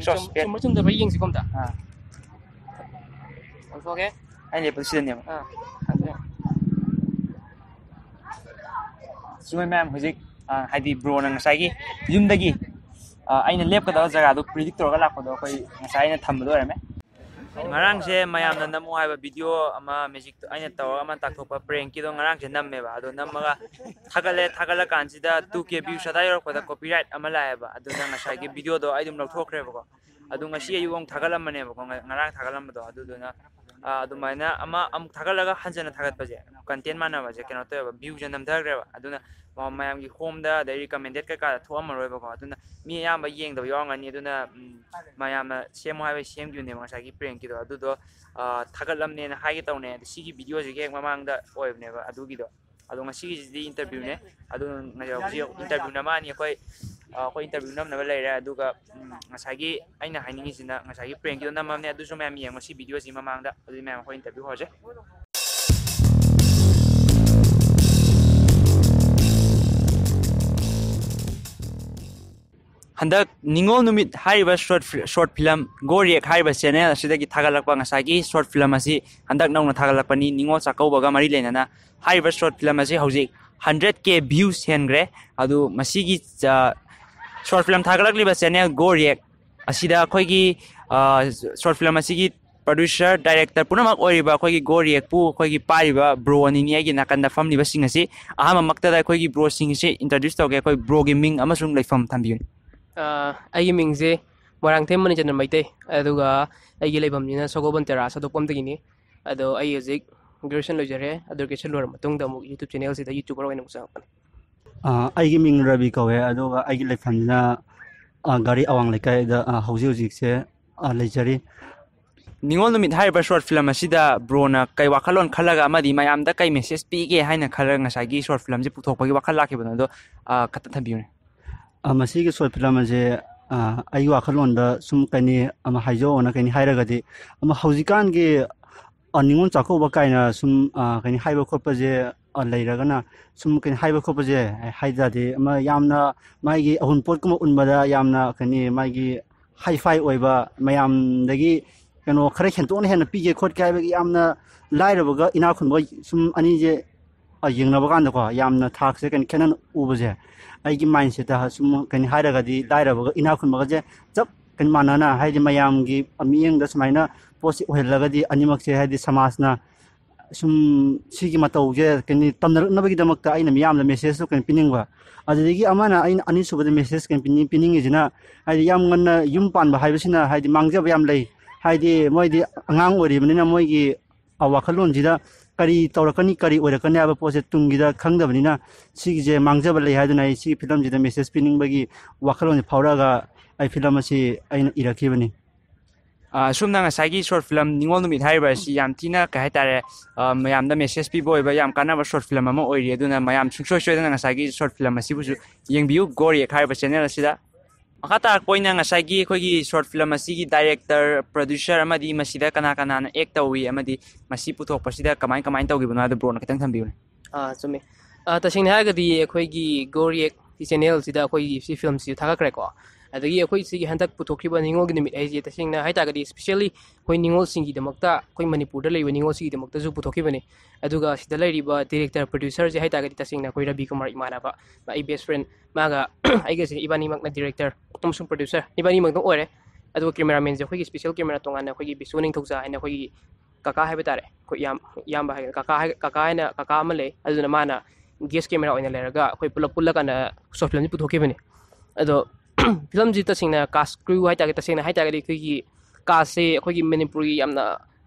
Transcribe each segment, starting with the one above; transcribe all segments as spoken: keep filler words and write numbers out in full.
ꯆꯨꯝ- ꯆꯨꯝꯕ꯭ꯔꯥ ꯆꯨꯝꯗꯕ꯭ꯔꯥ ꯌꯦꯡꯁꯤꯀꯣ ꯑꯝꯇ꯫ ꯑꯥ꯫ ꯑꯣꯟꯊꯣꯛꯑꯒꯦ꯫ ꯑꯩꯅ ꯂꯦꯞꯄꯗꯨ ꯁꯤꯗꯅꯦꯕ꯫ ꯑꯥ, ꯑꯗꯨ꯫ ꯆꯨꯝꯃꯦ ꯃꯌꯥꯝ, ꯍꯧꯖꯤꯛ, ꯑ, ꯍꯥꯏꯗꯤ ꯕ꯭ꯔꯣꯅ ꯉꯁꯥꯏꯒꯤ ꯌꯨꯝꯗꯒꯤ, ꯑ, ꯑꯩꯅ ꯂꯦꯞꯀꯗꯕ ꯖꯒꯥꯗꯨ predict ꯇꯧꯔꯒ ꯂꯥꯛꯄꯗꯣ ꯑꯩꯈꯣꯏ ꯉꯁꯥꯏ ꯑꯩꯅ ꯊꯝꯕꯗꯣ ꯑꯣꯏꯔꯝꯃꯦ꯫ ꯉꯔꯥꯡꯁꯦ ꯃꯌꯥꯝꯅ ꯅꯝꯃꯨ ꯍꯥꯏꯕ video ꯑꯃ, ꯃꯦꯖꯤꯛꯇꯣ ꯑꯩꯅ ꯇꯧꯔꯒ ꯑꯃ ꯇꯥꯛꯊꯣꯛꯄ prankꯀꯤꯗꯣ ꯉꯔꯥꯡꯁꯦ ꯅꯝꯃꯦꯕ꯫ ꯑꯗꯣ ꯅꯝꯃꯒ ꯊꯥꯒꯠꯂꯦ, ꯊꯥꯒꯠꯂꯀꯥꯟꯁꯤꯗ two K views ꯑꯗꯥꯏ ꯌꯧꯔꯛꯄꯗ copyright ꯑꯃ ꯂꯥꯛꯑꯦꯕ꯫ ꯑꯗꯨꯅ ꯉꯁꯥꯏꯒꯤ videoꯗꯣ ꯑꯩ ꯑꯗꯨꯝ ꯂꯧꯊꯣꯛꯈ꯭ꯔꯦꯕꯀꯣ꯫ ꯑꯗꯨ ꯉꯁꯤ ꯑꯌꯨꯛ ꯑꯃꯨꯛ ꯊꯥꯒꯠꯂꯝꯕꯅꯦꯕꯀꯣ, ꯉ-, ꯉꯔꯥꯡ ꯊꯥꯒꯠꯂꯝꯕꯗꯣ꯫ ꯑꯗꯨꯗꯨꯅ, ꯑ, ꯑꯗꯨꯃꯥꯏꯅ ꯑꯃ ꯑꯃꯨꯛ ꯊꯥꯒꯠꯂꯒ ꯍꯟꯖꯟꯅ ꯊꯥꯒꯠꯄꯁꯦ, content ꯃꯥꯟꯅꯕꯁꯦ, ꯀꯩꯅꯣ ꯇꯧꯋꯦꯕ, viewꯁꯦ ꯅꯝꯊꯈ꯭ꯔꯦꯕ꯫ ꯑꯗꯨꯅ ꯃ-, ꯃꯌꯥꯝꯒꯤ ꯍꯣꯝꯗ, ꯑꯗꯩ recommended ꯀꯩꯀꯥꯗ ꯊꯣꯛꯑꯝꯃꯔꯣꯏꯕꯀꯣ꯫ ꯑꯗꯨꯅ ꯃꯤ ꯑꯌꯥꯝꯕ ꯌꯦꯡꯗꯕ ꯌꯥꯎꯔꯝꯒꯅꯤ꯫ ꯑꯗꯨꯅ, ꯎꯝ, ꯃꯌꯥꯝꯅ ꯁꯦꯝꯃꯣ ꯍꯥꯏꯕꯒꯤ ꯁꯦꯝꯈꯤꯕꯅꯦꯕ ꯉꯁꯥꯏꯒꯤ prankꯀꯤꯗꯣ꯫ ꯑꯗꯨꯗꯣ, ꯑ, ꯊꯥꯒꯠꯂꯝꯅꯦꯅ ꯍꯥꯏꯒꯦ ꯇꯧꯅꯦ꯫ ꯑꯗꯣ ꯁꯤꯒꯤ videoꯁꯤꯒꯤ ꯍꯦꯛ ꯃꯃꯥꯡꯗ ꯑꯣꯏꯕꯅꯦꯕ ꯑꯗꯨꯒꯤꯗꯣ꯫ ꯑꯗꯣ ꯉꯁꯤꯒꯤꯁꯤꯗꯤ interviewꯅꯦ꯫ ꯑꯗꯨ ꯉ-, ꯍꯧꯖꯤꯛ interview ꯅꯝꯃꯛꯑꯅꯤ ꯑꯩꯈꯣꯏ, ꯑ, ꯑꯩꯈꯣꯏ interview ꯅꯝꯅꯕ ꯂꯩꯔꯦ꯫ ꯑꯗꯨꯒ, ꯎꯝ, ꯉꯁꯥꯏꯒꯤ ꯑꯩꯅ ꯍꯥꯏꯅꯤꯡꯉꯤꯁꯤꯅ ꯉꯁꯥꯏꯒꯤ prankꯀꯤꯗꯣ ꯅꯝꯃꯕꯅꯦ, ꯑꯗꯨꯁꯨ ꯃꯌꯥꯝ ꯌꯦꯡꯉꯣ ꯁꯤ videoꯁꯤ ꯃꯃꯥꯡꯗ꯫ ꯑꯗꯨꯗꯤ ꯃꯌꯥꯝ ꯑꯩꯈꯣꯏ interview ꯍꯧꯔꯁꯦ꯫ ꯍꯟꯗꯛ ꯅꯤꯉꯣꯜ ꯅꯨꯃꯤꯠ ꯍꯥꯏꯔꯤꯕ short fi-, short film Go React ꯍꯥꯏꯔꯤꯕ channel ꯑꯁꯤꯗꯒꯤ ꯊꯥꯒꯠꯂꯛꯄ ꯉꯁꯥꯏꯒꯤ short film ꯑꯁꯤ ꯍꯟꯗꯛ ꯅꯧꯅ ꯊꯥꯒꯠꯂꯛꯄꯅꯤ꯫ ꯅꯤꯉꯣꯜ ꯆꯥꯛꯀꯧꯕꯒ ꯃꯔꯤ ꯂꯩꯅꯅ ꯍꯥꯏꯔꯤꯕ short film ꯑꯁꯤ ꯍꯧꯖꯤꯛ hundred K views ꯍꯦꯟꯈ꯭ꯔꯦ꯫ ꯑꯗꯨ ꯃꯁꯤꯒꯤ, ꯑ, short film ꯊꯥꯒꯠꯂꯛꯂꯤꯕ channel Go React ꯑꯁꯤꯗ ꯑꯩꯈꯣꯏꯒꯤ, ꯑ, short film ꯑꯁꯤꯒꯤ producer, director ꯄꯨꯝꯅꯃꯛ ꯑꯣꯏꯔꯤꯕ ꯑꯩꯈꯣꯏꯒꯤ Go Reactꯄꯨ ꯑꯩꯈꯣꯏꯒꯤ ꯄꯥꯏꯔꯤꯕ bro ꯑꯅꯤꯅꯤ ꯑꯩꯒꯤ ꯅꯥꯀꯟꯗ ꯐꯝꯂꯤꯕꯁꯤꯡ ꯑꯁꯤ꯫ ꯑꯍꯥꯟꯕꯃꯛꯇꯗ ꯑꯩꯈꯣꯏꯒꯤ broꯁꯤꯡ ꯑꯁꯤ introduce ꯇꯧꯒꯦ꯫ ꯑꯩꯈꯣꯏ broꯒꯤ ꯃꯤꯡ ꯑꯃꯁꯨꯡ ꯂꯩꯐꯝ ꯊꯝꯕꯤꯌꯨꯅꯦ꯫ ꯑ, ꯑꯩꯒꯤ ꯃꯤꯡꯁꯦ ꯃꯣꯏꯔꯥꯡꯊꯦꯝ ꯃꯅꯤꯆꯟꯗ꯭ꯔ ꯃꯩꯇꯩ, ꯑꯗꯨꯒ ꯑꯩꯒꯤ ꯂꯩꯐꯝꯁꯤꯅ ꯁꯒꯣꯜꯕꯟ ꯇꯦꯔꯥ ꯁꯥꯗꯣꯛꯄꯝꯗꯒꯤꯅꯤ꯫ ꯑꯗꯣ ꯑꯩ ꯍꯧꯖꯤꯛ graduation ꯂꯣꯏꯖꯔꯦ꯫ ꯑꯗꯨ graduation ꯂꯣꯏꯔ ꯃꯇꯨꯡꯗ ꯑꯃꯨꯛ YouTube channelꯁꯤꯗ YouTuber ꯑꯣꯏꯅ ꯑꯃꯨꯛ ꯆꯪꯉꯛꯄꯅꯦ꯫ ꯑ, ꯑꯩꯒꯤ ꯃꯤꯡ ꯔꯕꯤ ꯀꯧꯋꯦ, ꯑꯗꯨꯒ ꯑꯩꯒꯤ ꯂꯩꯐꯝꯁꯤꯅ, ꯑ, ꯒꯥꯔꯤ ꯑꯋꯥꯡ ꯂꯩꯀꯥꯏꯗ, ꯑ, ꯍꯧꯖꯤꯛ ꯍꯧꯖꯤꯛꯁꯦ, ꯑ, ꯂꯩꯖꯔꯤ꯫ ꯅꯤꯉꯣꯜ ꯅꯨꯃꯤꯠ ꯍꯥꯏꯔꯤꯕ short film ꯑꯁꯤꯗ broꯅ ꯀꯩ ꯋꯥꯈꯜꯂꯣꯟ ꯈꯜꯂꯒ ꯑꯃꯗꯤ ꯃꯌꯥꯝꯗ ꯀꯩ message ꯄꯤꯒꯦ ꯍꯥꯏꯅ ꯈꯜꯂꯒ ꯉꯁꯥꯏꯒꯤ short filmꯁꯤ ꯄꯨꯊꯣꯛꯄꯒꯤ ꯋꯥꯈꯜ ꯂꯥꯛꯈꯤꯕꯅꯣ? ꯑꯗꯣ, ꯑ, ꯈꯛꯇ ꯊꯝꯕꯤꯌꯨꯅꯦ꯫ ꯑ, ꯃꯁꯤꯒꯤ short film ꯑꯁꯦ, ꯑ, ꯑꯩꯒꯤ ꯋꯥꯈꯜꯂꯣꯟꯗ ꯁꯨꯝ ꯀꯩꯅꯤ ꯑꯃ ꯍꯥꯏꯖꯧꯅ ꯀꯩꯅꯤ ꯍꯥꯏꯔꯒꯗꯤ, ꯑꯃ ꯍꯧꯖꯤꯛꯀꯥꯟꯒꯤ, ꯑ, ꯅꯤꯉꯣꯜ ꯆꯥꯛꯀꯧꯕ ꯀꯥꯏꯅ ꯁꯨꯝ, ꯑ, ꯀꯩꯅꯤ ꯍꯥꯏꯕ ꯈꯣꯠꯄꯁꯦ, ꯑ, ꯂꯩꯔꯒꯅ ꯁꯨꯝ ꯀꯩꯅꯤ ꯍꯥꯏꯕ ꯈꯣꯠꯄꯁꯦ ꯍꯥꯏ ꯇꯥꯔꯗꯤ ꯑꯃ ꯌꯥꯝꯅ ꯃꯥꯒꯤ ꯑꯎꯟꯄꯣꯠꯀꯨꯝꯕ ꯎꯟꯕꯗ ꯌꯥꯝꯅ ꯀꯩꯅꯤ ꯃꯥꯒꯤ ꯍꯥꯏ ꯐꯥꯏ ꯑꯣꯏꯕ, ꯃꯌꯥꯝꯗꯒꯤ ꯀꯩꯅꯣ ꯈꯔ ꯍꯦꯟꯇꯣꯛꯅ ꯍꯦꯟꯅ ꯄꯤꯒꯦ ꯈꯣꯠꯀꯦ ꯍꯥꯏꯕꯒꯤ ꯌꯥꯝꯅ ꯂꯥꯏꯔꯕꯒ ꯏꯅꯥꯛ ꯈꯨꯟꯕ ꯁꯨꯝ ꯑꯅꯤꯁꯦ, ꯑ, ꯌꯦꯡꯅꯕ ꯀꯥꯟꯗꯀꯣ, ꯌꯥꯝꯅ ꯊꯥꯛꯁꯦ ꯀꯩꯅꯣ ꯈꯦꯠꯅꯅ ꯎꯕꯁꯦ, ꯑꯩꯒꯤ ꯃꯥꯏꯟꯁꯦꯠꯇ ꯁꯨꯝ ꯀꯩꯅꯣ ꯍꯥꯏꯔꯒꯗꯤ ꯂꯥꯏꯔꯕꯒ ꯏꯅꯥꯛ ꯈꯨꯟꯕꯒꯁꯦ ꯆꯞ ꯀꯩꯅꯣ ꯃꯥꯟꯅꯅ, ꯍꯥꯏꯗꯤ ꯃꯌꯥꯝꯒꯤ ꯃꯤꯠꯌꯦꯡꯗ ꯁꯨꯃꯥꯏꯅ ꯄꯣꯠꯁꯤ ꯑꯣꯏꯍꯜꯂꯒꯗꯤ ꯑꯅꯤꯃꯛꯁꯦ, ꯍꯥꯏꯗꯤ ꯁꯃꯥꯖꯅ ꯁꯨꯝ ꯁꯤꯒꯤ ꯃꯇꯧꯁꯦ ꯀꯩꯅꯣ ꯇꯝꯅꯔꯛꯅꯕꯒꯤꯗꯃꯛꯇ ꯑꯩꯅ ꯃꯤꯌꯥꯝꯗ ꯃꯦꯁꯦꯖꯇꯣ ꯀꯩꯅꯣ ꯄꯤꯅꯤꯡꯕ꯫ ꯑꯗꯨꯗꯒꯤ ꯑꯃꯅ, ꯑꯩꯅ ꯑꯅꯤꯁꯨꯕꯗ ꯃꯦꯁꯦꯖ ꯀꯩꯅꯣ ꯄꯤꯅꯤꯡ-, ꯄꯤꯅꯤꯡꯉꯤꯁꯤꯅ, ꯍꯥꯏꯗꯤ ꯌꯥꯝ ꯉꯟꯅ ꯌꯨꯝ ꯄꯥꯟꯕ ꯍꯥꯏꯕꯁꯤꯅ ꯍꯥꯏꯗꯤ ꯃꯥꯡꯖꯕ ꯌꯥꯝ ꯂꯩ꯫ ꯍꯥꯏꯗꯤ ꯃꯣꯏꯗꯤ ꯑꯉꯥꯡ ꯑꯣꯏꯔꯤꯕꯅꯤꯅ ꯃꯣꯏꯒꯤ, ꯑ, ꯋꯥꯈꯜꯂꯣꯟꯁꯤꯗ ꯀꯔꯤ ꯇꯧꯔꯛꯀꯅꯤ, ꯀꯔꯤ ꯑꯣꯏꯔꯛꯀꯅꯤ ꯍꯥꯏꯕ ꯄꯣꯠꯁꯦ ꯇꯨꯡꯒꯤꯗ ꯈꯪꯗꯕꯅꯤꯅ, ꯁꯤꯒꯤꯁꯦ ꯃꯥꯡꯖꯕ ꯂꯩ ꯍꯥꯏꯗꯨꯅ ꯑꯩ ꯁꯤꯒꯤ ꯐꯤꯂꯝꯁꯤꯗ ꯃꯦꯁꯦꯖ ꯄꯤꯅꯤꯡꯕꯒꯤ ꯋꯥꯈꯜꯂꯣꯟꯁꯦ ꯐꯥꯎꯔꯛꯑꯒ ꯑꯩ ꯐꯤꯂꯝ ꯑꯁꯤ ꯑꯩꯅ ꯏꯔꯛꯈꯤꯕꯅꯤ꯫ ꯑ, ꯁꯨꯝꯅ ꯉꯁꯥꯏꯒꯤ ꯁꯣꯔꯠ ꯐꯤꯂꯝ ꯅꯤꯉꯣꯜ ꯅꯨꯃꯤꯠ ꯍꯥꯏꯔꯤꯕ ꯑꯁꯤ ꯌꯥꯝ ꯊꯤꯅ, ꯀꯩ ꯍꯥꯏꯇꯥꯔꯦ, ꯑ, ꯃꯌꯥꯝꯗ ꯃꯦꯁꯦꯖ ꯄꯤꯕ ꯑꯣꯏꯕ ꯌꯥꯝ ꯀꯥꯟꯅꯕ ꯁꯣꯔꯠ ꯐꯤꯂꯝ ꯑꯃ ꯑꯣꯏꯔꯤ꯫ ꯑꯗꯨꯅ ꯃꯌꯥꯝ ꯁꯨꯡꯁꯣꯏ ꯁꯣꯏꯗꯅ ꯉꯁꯥꯏꯒꯤ ꯁꯣꯔꯠ ꯐꯤꯂꯝ ꯑꯁꯤꯕꯨꯁꯨ ꯌꯦꯡꯕꯤꯌꯨ, ꯒꯣꯔꯤ ꯌꯦꯛ ꯍꯥꯏꯔꯤꯕ ꯆꯦꯅꯦꯜ ꯑꯁꯤꯗ꯫ ꯃꯈꯥ ꯇꯥꯔꯛꯄ ꯑꯣꯏꯅ ꯉꯁꯥꯏꯒꯤ ꯑꯩꯈꯣꯏꯒꯤ ꯁꯣꯔꯠ ꯐꯤꯂꯝ ꯑꯁꯤꯒꯤ ꯗꯥꯏꯔꯦꯛꯇꯔ, ꯄ꯭ꯔꯣꯗ꯭ꯌꯨꯁꯔ ꯑꯃꯗꯤ ꯃꯁꯤꯗ ꯀꯅꯥ ꯀꯅꯥꯅ ꯑꯦꯛ ꯇꯧꯏ ꯑꯃꯗꯤ ꯃꯁꯤ ꯄꯨꯊꯣꯛꯄꯁꯤꯗ ꯀꯃꯥꯏ ꯀꯃꯥꯏꯅ ꯇꯧꯈꯤꯕꯅꯣ ꯍꯥꯏꯕꯗꯨ ꯕ꯭ꯔꯣꯅ ꯈꯤꯇꯪ ꯊꯝꯕꯤꯌꯨꯅꯦ꯫ ꯑꯥ, ꯆꯨꯝꯃꯦ꯫ ꯑꯥ, ꯇꯁꯦꯡꯅ ꯍꯥꯏꯔꯒꯗꯤ ꯑꯩꯈꯣꯏꯒꯤ ꯒꯣꯔꯤ ꯌꯦꯛ ꯆꯦꯅꯦꯜꯁꯤꯗ ꯑꯩꯈꯣꯏꯒꯤ ꯁꯤ ꯐꯤꯂꯝꯁꯤ ꯊꯥꯒꯠꯈ꯭ꯔꯦꯀꯣ꯫ ꯑꯗꯒꯤ ꯑꯩꯈꯣꯏ ꯁꯤꯒꯤ ꯍꯟꯗꯛ ꯄꯨꯊꯣꯛꯈꯤꯕ ꯅꯤꯉꯣꯜꯒꯤ ꯅꯨꯃꯤꯠ ꯍꯥꯏꯁꯦ, ꯇꯁꯦꯡꯅ ꯍꯥꯏ ꯇꯥꯔꯒꯗꯤ, ꯏꯁꯄꯤꯁꯦꯜꯂꯤ ꯑꯩꯈꯣꯏ ꯅꯤꯉꯣꯜꯁꯤꯡꯒꯤꯗꯃꯛꯇ, ꯑꯩꯈꯣꯏ ꯃꯅꯤꯄꯨꯔꯗ ꯂꯩꯕ ꯅꯤꯉꯣꯜꯁꯤꯡꯒꯤꯗꯃꯛꯇꯁꯨ ꯄꯨꯊꯣꯛꯈꯤꯕꯅꯤ꯫ ꯑꯗꯨꯒ ꯁꯤꯗ ꯂꯩꯔꯤꯕ ꯗꯤꯔꯦꯛꯇꯔ, ꯄ꯭ꯔꯣꯗ꯭ꯌꯨꯁꯔꯁꯦ ꯍꯥꯏ ꯇꯥꯔꯒꯗꯤ, ꯇꯁꯦꯡꯅ ꯑꯩꯈꯣꯏ ꯔꯕꯤ ꯀꯨꯃꯥꯔ, ꯏꯃꯥꯟꯅꯕ, ꯑꯩ ꯕꯦꯁ ꯐ꯭ꯔꯦꯟ, ꯃꯥꯒ ꯑꯩꯒꯁꯦ ꯏꯕꯥꯅꯤꯃꯛꯅ ꯗꯤꯔꯦꯛꯇꯔ ꯑꯃꯁꯨꯡ ꯄ꯭ꯔꯣꯗ꯭ꯌꯨꯁꯔ ꯏꯕꯥꯅꯤꯃꯛꯇꯪ ꯑꯣꯏꯔꯦ꯫ ꯑꯗꯨꯒ ꯀꯦꯃꯦꯔꯥꯃꯦꯟꯁꯦ ꯑꯩꯈꯣꯏꯒꯤ ꯏꯁꯄꯤꯁꯦꯜ ꯀꯦꯃꯦꯔꯥ ꯇꯣꯉꯥꯟꯅ ꯑꯩꯈꯣꯏꯒꯤ ꯕꯤꯁꯨ ꯅꯤꯡꯊꯧꯖꯥ ꯍꯥꯏꯅ ꯑꯩꯈꯣꯏꯒꯤ ꯀꯀꯥ ꯍꯥꯏꯕ ꯇꯥꯔꯦ, ꯑꯩꯈꯣꯏ ꯏꯌꯥꯝ-, ꯏꯌꯥꯝꯕ ꯍꯥꯏꯒꯗ꯭ꯔꯥ, ꯀꯀꯥ ꯍꯥꯏ-, ꯀꯀꯥ ꯍꯥꯏꯅ, ꯀꯀꯥ ꯑꯃ ꯂꯩ, ꯑꯗꯨꯅ ꯃꯥꯅ ꯒꯦꯁ ꯀꯦꯃꯦꯔꯥ ꯑꯣꯏꯅ ꯂꯩꯔꯒ ꯑꯩꯈꯣꯏ ꯄꯨꯂꯞ ꯄꯨꯜꯂꯀꯥꯟꯗ ꯁꯣꯔꯠ ꯐꯤꯂꯝꯁꯤ ꯄꯨꯊꯣꯛꯈꯤꯕꯅꯤ꯫ ꯑꯗꯣ ꯐꯤꯂꯝꯁꯤ ꯇꯁꯦꯡꯅ ꯀꯥꯁ ꯀ꯭ꯔꯨ ꯍꯥꯏ ꯇꯥꯔꯒꯗꯤ, ꯇꯁꯦꯡꯅ ꯍꯥꯏ ꯇꯥꯔꯒꯗꯤ ꯑꯩꯈꯣꯏꯒꯤ ꯀꯥꯁꯁꯦ ꯑꯩꯈꯣꯏꯒꯤ ꯃꯅꯤꯄꯨꯔꯒꯤ ꯌꯥꯝꯅ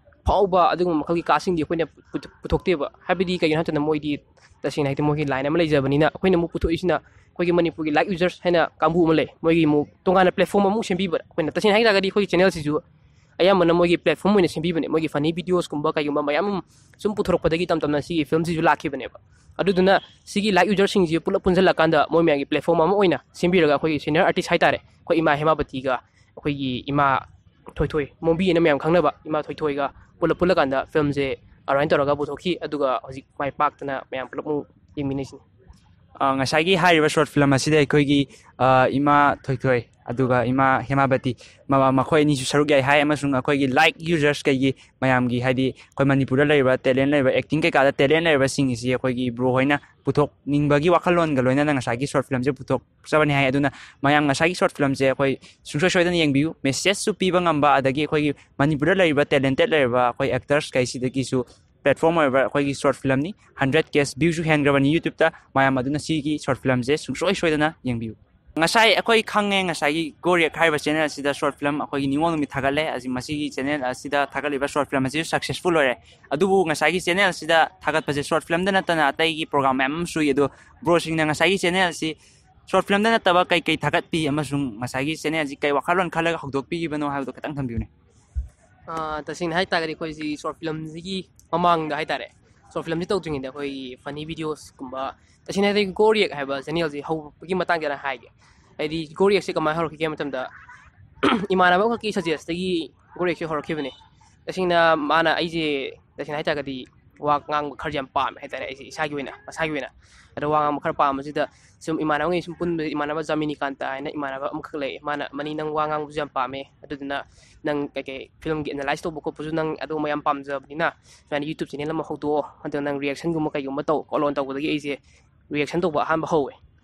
ꯐꯥꯎꯕ ꯑꯗꯨꯒꯨꯝꯕ ꯃꯈꯜꯒꯤ ꯀꯥꯁꯁꯤꯡꯗꯤ ꯑꯩꯈꯣꯏꯅ ꯄꯨꯊꯣꯛ-, ꯄꯨꯊꯣꯛꯇꯦꯕ꯫ ꯍꯥꯏꯕꯗꯤ ꯀꯩꯒꯤꯅꯣ ꯍꯥꯏ ꯃꯇꯝꯗ ꯃꯣꯏꯗꯤ ꯇꯁꯦꯡꯅ ꯍꯥꯏꯗꯤ ꯃꯣꯏꯒꯤ ꯂꯥꯏꯟ ꯑꯃ ꯂꯩꯖꯕꯅꯤꯅ꯫ ꯑꯩꯈꯣꯏꯅ ꯑꯃꯨꯛ ꯄꯨꯊꯣꯛꯏꯁꯤꯅ ꯑꯩꯈꯣꯏꯒꯤ ꯃꯅꯤꯄꯨꯔꯒꯤ ꯂꯥꯏꯠ ꯌꯨꯖꯔꯁ ꯍꯥꯏꯅ ꯀꯥꯡꯕꯨ ꯑꯃ ꯂꯩ, ꯃꯣꯏꯒꯤ ꯑꯃꯨꯛ ꯇꯣꯉꯥꯟꯅ ꯄ꯭ꯂꯦꯠꯐꯣꯝ ꯑꯃꯨꯛ ꯁꯦꯝꯕꯤꯕ꯫ ꯑꯩꯈꯣꯏꯅ ꯇꯁꯦꯡꯅ ꯍꯥꯏ ꯇꯥꯔꯒꯗꯤ ꯑꯩꯈꯣꯏꯒꯤ ꯆꯦꯅꯦꯜꯁꯤꯁꯨ ꯑꯌꯥꯝꯕꯅ ꯃꯣꯏꯒꯤ ꯄ꯭ꯂꯦꯠꯐꯣꯝ ꯑꯣꯏꯅ ꯁꯦꯝꯕꯤꯕꯅꯦ꯫ ꯃꯣꯏꯒꯤ ꯐꯅꯤ ꯚꯤꯗꯤꯑꯣꯁꯀꯨꯝꯕ ꯀꯩꯒꯨꯝꯕ ꯃꯌꯥꯝ ꯑꯃ ꯁꯨꯝ ꯄꯨꯊꯣꯔꯛꯄꯗꯒꯤ ꯇꯝ ꯇꯝꯅ ꯁꯤꯒꯤ ꯐꯤꯂꯝꯁꯤꯁꯨ ꯂꯥꯛꯈꯤꯕꯅꯦꯕ꯫ ꯑꯗꯨꯗꯨꯅ ꯁꯤꯒꯤ ꯂꯥꯏꯛ ꯌꯨꯖꯔꯁꯤꯡꯁꯤ ꯄꯨꯂꯞ ꯄꯨꯟꯁꯤꯜꯂꯀꯥꯟꯗ ꯃꯣꯏ ꯃꯌꯥꯝꯒꯤ ꯄ꯭ꯂꯦꯠꯐꯣꯝ ꯑꯃ ꯑꯣꯏꯅ ꯁꯦꯝꯕꯤꯔꯒ ꯑꯩꯈꯣꯏꯒꯤ ꯁꯦꯅꯤꯌꯔ ꯑꯥꯔꯇꯤꯁ ꯍꯥꯏꯇꯥꯔꯦ, ꯑꯩꯈꯣꯏ ꯏꯃꯥ ꯍꯦꯃꯥꯕꯇꯤꯒ ꯑꯩꯈꯣꯏꯒꯤ ꯏꯃꯥ ꯊꯣꯏꯊꯣꯏ, ꯃꯣꯝꯕꯤ ꯑꯅ ꯃꯌꯥꯝ ꯈꯪꯅꯕ ꯏꯃꯥ ꯊꯣꯏꯊꯣꯏꯒ ꯄꯨꯂꯞ ꯄꯨꯜꯂꯀꯥꯟꯗ ꯐꯤꯂꯝꯁꯦ ꯑꯗꯨꯃꯥꯏꯅ ꯇꯧꯔꯒ ꯄꯨꯊꯣꯛꯈꯤ꯫ ꯑꯗꯨꯒ ꯍꯧꯖꯤꯛ ꯃꯥꯏ ꯄꯥꯛꯇꯅ ꯃꯌꯥꯝ ꯄꯨꯂꯞ ꯑꯃꯨꯛ ꯌꯦꯡꯃꯤꯟꯅꯩꯁꯤꯅꯤ꯫ ꯑ, ꯉꯁꯥꯏꯒꯤ ꯍꯥꯏꯔꯤꯕ ꯁꯣꯔꯠ ꯐꯤꯂꯝ ꯑꯁꯤꯗ ꯑꯩꯈꯣꯏꯒꯤ, ꯑ, ꯏꯃꯥ ꯊꯣꯏꯊꯣꯏ ꯑꯗꯨꯒ ꯏꯃꯥ ꯍꯦꯃꯥꯕꯇꯤ, ꯃ-, ꯃꯈꯣꯏ ꯑꯅꯤꯁꯨ ꯁꯔꯨꯛ ꯌꯥꯏ ꯍꯥꯏ, ꯑꯃꯁꯨꯡ ꯑꯩꯈꯣꯏꯒꯤ ꯂꯥꯏꯛ ꯌꯨꯖꯔꯁ ꯀꯩꯒꯤ ꯃꯌꯥꯝꯒꯤ, ꯍꯥꯏꯗꯤ ꯑꯩꯈꯣꯏ ꯃꯅꯤꯄꯨꯔꯗ ꯂꯩꯔꯤꯕ ꯇꯦꯂꯦꯟ ꯂꯩꯔꯤꯕ, ꯑꯦꯛꯇꯤꯡ ꯀꯩꯀꯥꯗ ꯇꯦꯂꯦꯟ ꯂꯩꯔꯤꯕꯁꯤꯡ ꯑꯁꯤ ꯑꯩꯈꯣꯏꯒꯤ ꯕ꯭ꯔꯣ ꯍꯣꯏꯅ ꯄꯨꯊꯣꯛꯅꯤꯡꯕꯒꯤ ꯋꯥꯈꯜꯂꯣꯟꯒ ꯂꯣꯏꯅꯅ ꯉꯁꯥꯏꯒꯤ ꯁꯣꯔꯠ ꯐꯤꯂꯝꯁꯦ ꯄꯨꯊꯣꯛꯆꯕꯅꯤ ꯍꯥꯏ꯫ ꯑꯗꯨꯅ ꯃꯌꯥꯝ ꯉꯁꯥꯏꯒꯤ ꯁꯣꯔꯠ ꯐꯤꯂꯝꯁꯦ ꯑꯩꯈꯣꯏ ꯁꯨꯡꯁꯣꯏ ꯁꯣꯏꯗꯅ ꯌꯦꯡꯕꯤꯌꯨ꯫ ꯃꯦꯁꯦꯖꯁꯨ ꯄꯤꯕ ꯉꯝꯕ, ꯑꯗꯒꯤ ꯑꯩꯈꯣꯏꯒꯤ ꯃꯅꯤꯄꯨꯔꯗ ꯂꯩꯔꯤꯕ ꯇꯦꯂꯦꯟꯇꯦꯠ ꯂꯩꯔꯤꯕ ꯑꯩꯈꯣꯏ ꯑꯦꯛꯇꯔꯁ ꯀꯩꯁꯤꯗꯒꯤꯁꯨ ꯄ꯭ꯂꯦꯠꯐꯣꯝ ꯑꯣꯏꯕ ꯑꯩꯈꯣꯏꯒꯤ ꯁꯣꯔꯠ ꯐꯤꯂꯝꯅꯤ꯫ ꯍꯟꯗ꯭ꯔꯦꯠ ꯀꯦ ꯚ꯭ꯌꯨꯁꯨ ꯍꯦꯟꯈ꯭ꯔꯕꯅꯤ ꯌꯨꯇ꯭ꯌꯨꯕꯇ꯫ ꯃꯌꯥꯝ ꯑꯗꯨꯅ ꯁꯤꯒꯤ ꯁꯣꯔꯠ ꯐꯤꯂꯝꯁꯦ ꯁꯨꯡꯁꯣꯏ ꯁꯣꯏꯗꯅ ꯌꯦꯡꯕꯤꯌꯨ꯫ ꯉꯁꯥꯏ ꯑꯩꯈꯣꯏ ꯈꯪꯉꯦ, ꯉꯁꯥꯏꯒꯤ ꯒꯣ ꯔꯤꯌꯦꯛ ꯍꯥꯏꯔꯤꯕ ꯆꯦꯅꯦꯜ ꯑꯁꯤꯗ ꯁꯣꯔꯠ ꯐꯤꯂꯝ ꯑꯩꯈꯣꯏꯒꯤ ꯅꯤꯉꯣꯜ ꯅꯨꯃꯤꯠ ꯊꯥꯒꯠꯂꯦ꯫ ꯑꯁꯤ, ꯃꯁꯤꯒꯤ ꯆꯦꯅꯦꯜ ꯑꯁꯤꯗ ꯊꯥꯒꯠꯂꯤꯕ ꯁꯣꯔꯠ ꯐꯤꯂꯝ ꯑꯁꯤꯁꯨ ꯁꯛꯁꯦꯁꯐꯨꯜ ꯑꯣꯏꯔꯦ꯫ ꯑꯗꯨꯕꯨ ꯉꯁꯥꯏꯒꯤ ꯆꯦꯅꯦꯜ ꯑꯁꯤꯗ ꯊꯥꯒꯠꯄꯁꯦ ꯁꯣꯔꯠ ꯐꯤꯂꯝꯗ ꯅꯠꯇꯅ ꯑꯇꯩꯒꯤ ꯄ꯭ꯔꯣꯒ꯭ꯔꯥꯝ ꯃꯌꯥꯝ ꯑꯃꯁꯨ ꯎꯏ꯫ ꯑꯗꯣ ꯕ꯭ꯔꯣꯁꯤꯡꯅ ꯉꯁꯥꯏꯒꯤ ꯆꯦꯅꯦꯜ ꯑꯁꯤ ꯁꯣꯔꯠ ꯐꯤꯂꯝꯗ ꯅꯠꯇꯕ ꯀꯩ ꯀꯩ ꯊꯥꯒꯠꯄꯤ ꯑꯃꯁꯨꯡ ꯉꯁꯥꯏꯒꯤ ꯆꯦꯅꯦꯜ ꯑꯁꯤ ꯀꯩ ꯋꯥꯈꯜꯂꯣꯟ ꯈꯜꯂꯒ ꯍꯧꯗꯣꯛꯄꯤꯈꯤꯕꯅꯣ ꯍꯥꯏꯕꯗꯣ ꯈꯤꯇꯪ ꯊꯝꯕꯤꯌꯨꯅꯦ꯫ ꯑꯥ, ꯇꯁꯦꯡꯅ ꯍꯥꯏ ꯇꯥꯔꯒꯗꯤ ꯑꯩꯈꯣꯏꯁꯤ ꯁꯣꯔꯠ ꯐꯤꯂꯝꯁꯤꯒꯤ ꯃꯃꯥꯡꯗ ꯍꯥꯏ ꯇꯥꯔꯦ, ꯁꯣꯔꯠ ꯐꯤꯂꯝꯁꯤ ꯇꯧꯗ꯭ꯔꯤꯉꯩꯗ ꯑꯩꯈꯣꯏꯒꯤ ꯐꯅꯤ ꯚꯤꯗꯤꯑꯣꯁꯀꯨꯝꯕ, ꯇꯁꯦꯡꯅ ꯍꯥꯏꯔꯗꯤ ꯒꯣ ꯔꯤꯌꯦꯛ ꯍꯥꯏꯕ ꯆꯦꯅꯦꯜꯁꯤ ꯍꯧꯕꯒꯤ ꯃꯇꯥꯡꯗ ꯑꯩꯅ ꯍꯥꯏꯒꯦ꯫ ꯍꯥꯏꯗꯤ ꯒꯣ ꯔꯤꯌꯦꯛꯁꯦ ꯀꯃꯥꯏꯅ ꯍꯧꯔꯛꯈꯤꯒꯦ ꯍꯥꯏꯕ ꯃꯇꯝꯗ, ꯏꯃꯥꯟꯅꯕ ꯑꯃꯈꯛꯀꯤ ꯁꯖꯦꯁꯇꯒꯤ ꯒꯣ ꯔꯤꯌꯦꯛꯁꯦ ꯍꯧꯔꯛꯈꯤꯕꯅꯦ꯫ ꯇꯁꯦꯡꯅ ꯃꯥꯅ ꯑꯩꯁꯦ, ꯇꯁꯦꯡꯅ ꯍꯥꯏ ꯇꯥꯔꯒꯗꯤ ꯋꯥ ꯉꯥꯡꯕ ꯈꯔꯁꯦ ꯌꯥꯝ ꯄꯥꯝꯃꯦ ꯍꯥꯏ ꯇꯥꯔꯦ, ꯑꯩꯁꯦ ꯏꯁꯥꯒꯤ ꯑꯣꯏꯅ, ꯃꯁꯥꯒꯤ ꯑꯣꯏꯅ꯫ ꯑꯗꯣ ꯋꯥ ꯉꯥꯡꯕ ꯈꯔ ꯄꯥꯝꯕꯁꯤꯗ ꯁꯨꯝ ꯏꯃꯥꯟꯅꯕꯉꯩ ꯁꯨꯝ ꯄꯨꯟꯕꯗ ꯏꯃꯥꯟꯅꯕ ꯖꯥꯃꯤꯅꯤꯀꯥꯟꯇ ꯍꯥꯏꯅ ꯏꯃꯥꯟꯅꯕ ꯑꯃꯈꯛ ꯂꯩ꯫ ꯃꯥꯅ, "ꯃꯅꯤ, ꯅꯪ ꯋꯥ ꯉꯥꯡꯕꯁꯨ ꯌꯥꯝ ꯄꯥꯝꯃꯦ, ꯑꯗꯨꯗꯨꯅ ꯅꯪ ꯀꯩꯀꯩ ꯐꯤꯂꯝꯒꯤ ꯑꯦꯅꯥꯂꯥꯏꯁ ꯇꯧꯕ ꯈꯣꯠꯄꯁꯨ ꯅꯪ ꯑꯗꯨꯒꯨꯝꯕ ꯌꯥꯝ ꯄꯥꯝꯖꯕꯅꯤꯅ ꯁꯨꯃꯥꯏꯅ ꯌꯨꯇ꯭ꯌꯨꯕ ꯆꯦꯅꯦꯜ ꯑꯃ ꯍꯧꯗꯣꯛꯑꯣ, ꯑꯗꯨꯒ ꯅꯪ ꯔꯤꯌꯦꯛꯁꯟꯒꯨꯝꯕ ꯀꯩꯒꯨꯝꯕ ꯇꯧ ꯈꯣꯠꯂꯣꯅ" ꯇꯧꯕꯗꯒꯤ ꯑꯩꯁꯦ ꯔꯤꯌꯦꯛꯁꯟ ꯇꯧꯕ ꯑꯍꯥꯟꯕ ꯍꯧꯋꯦ꯫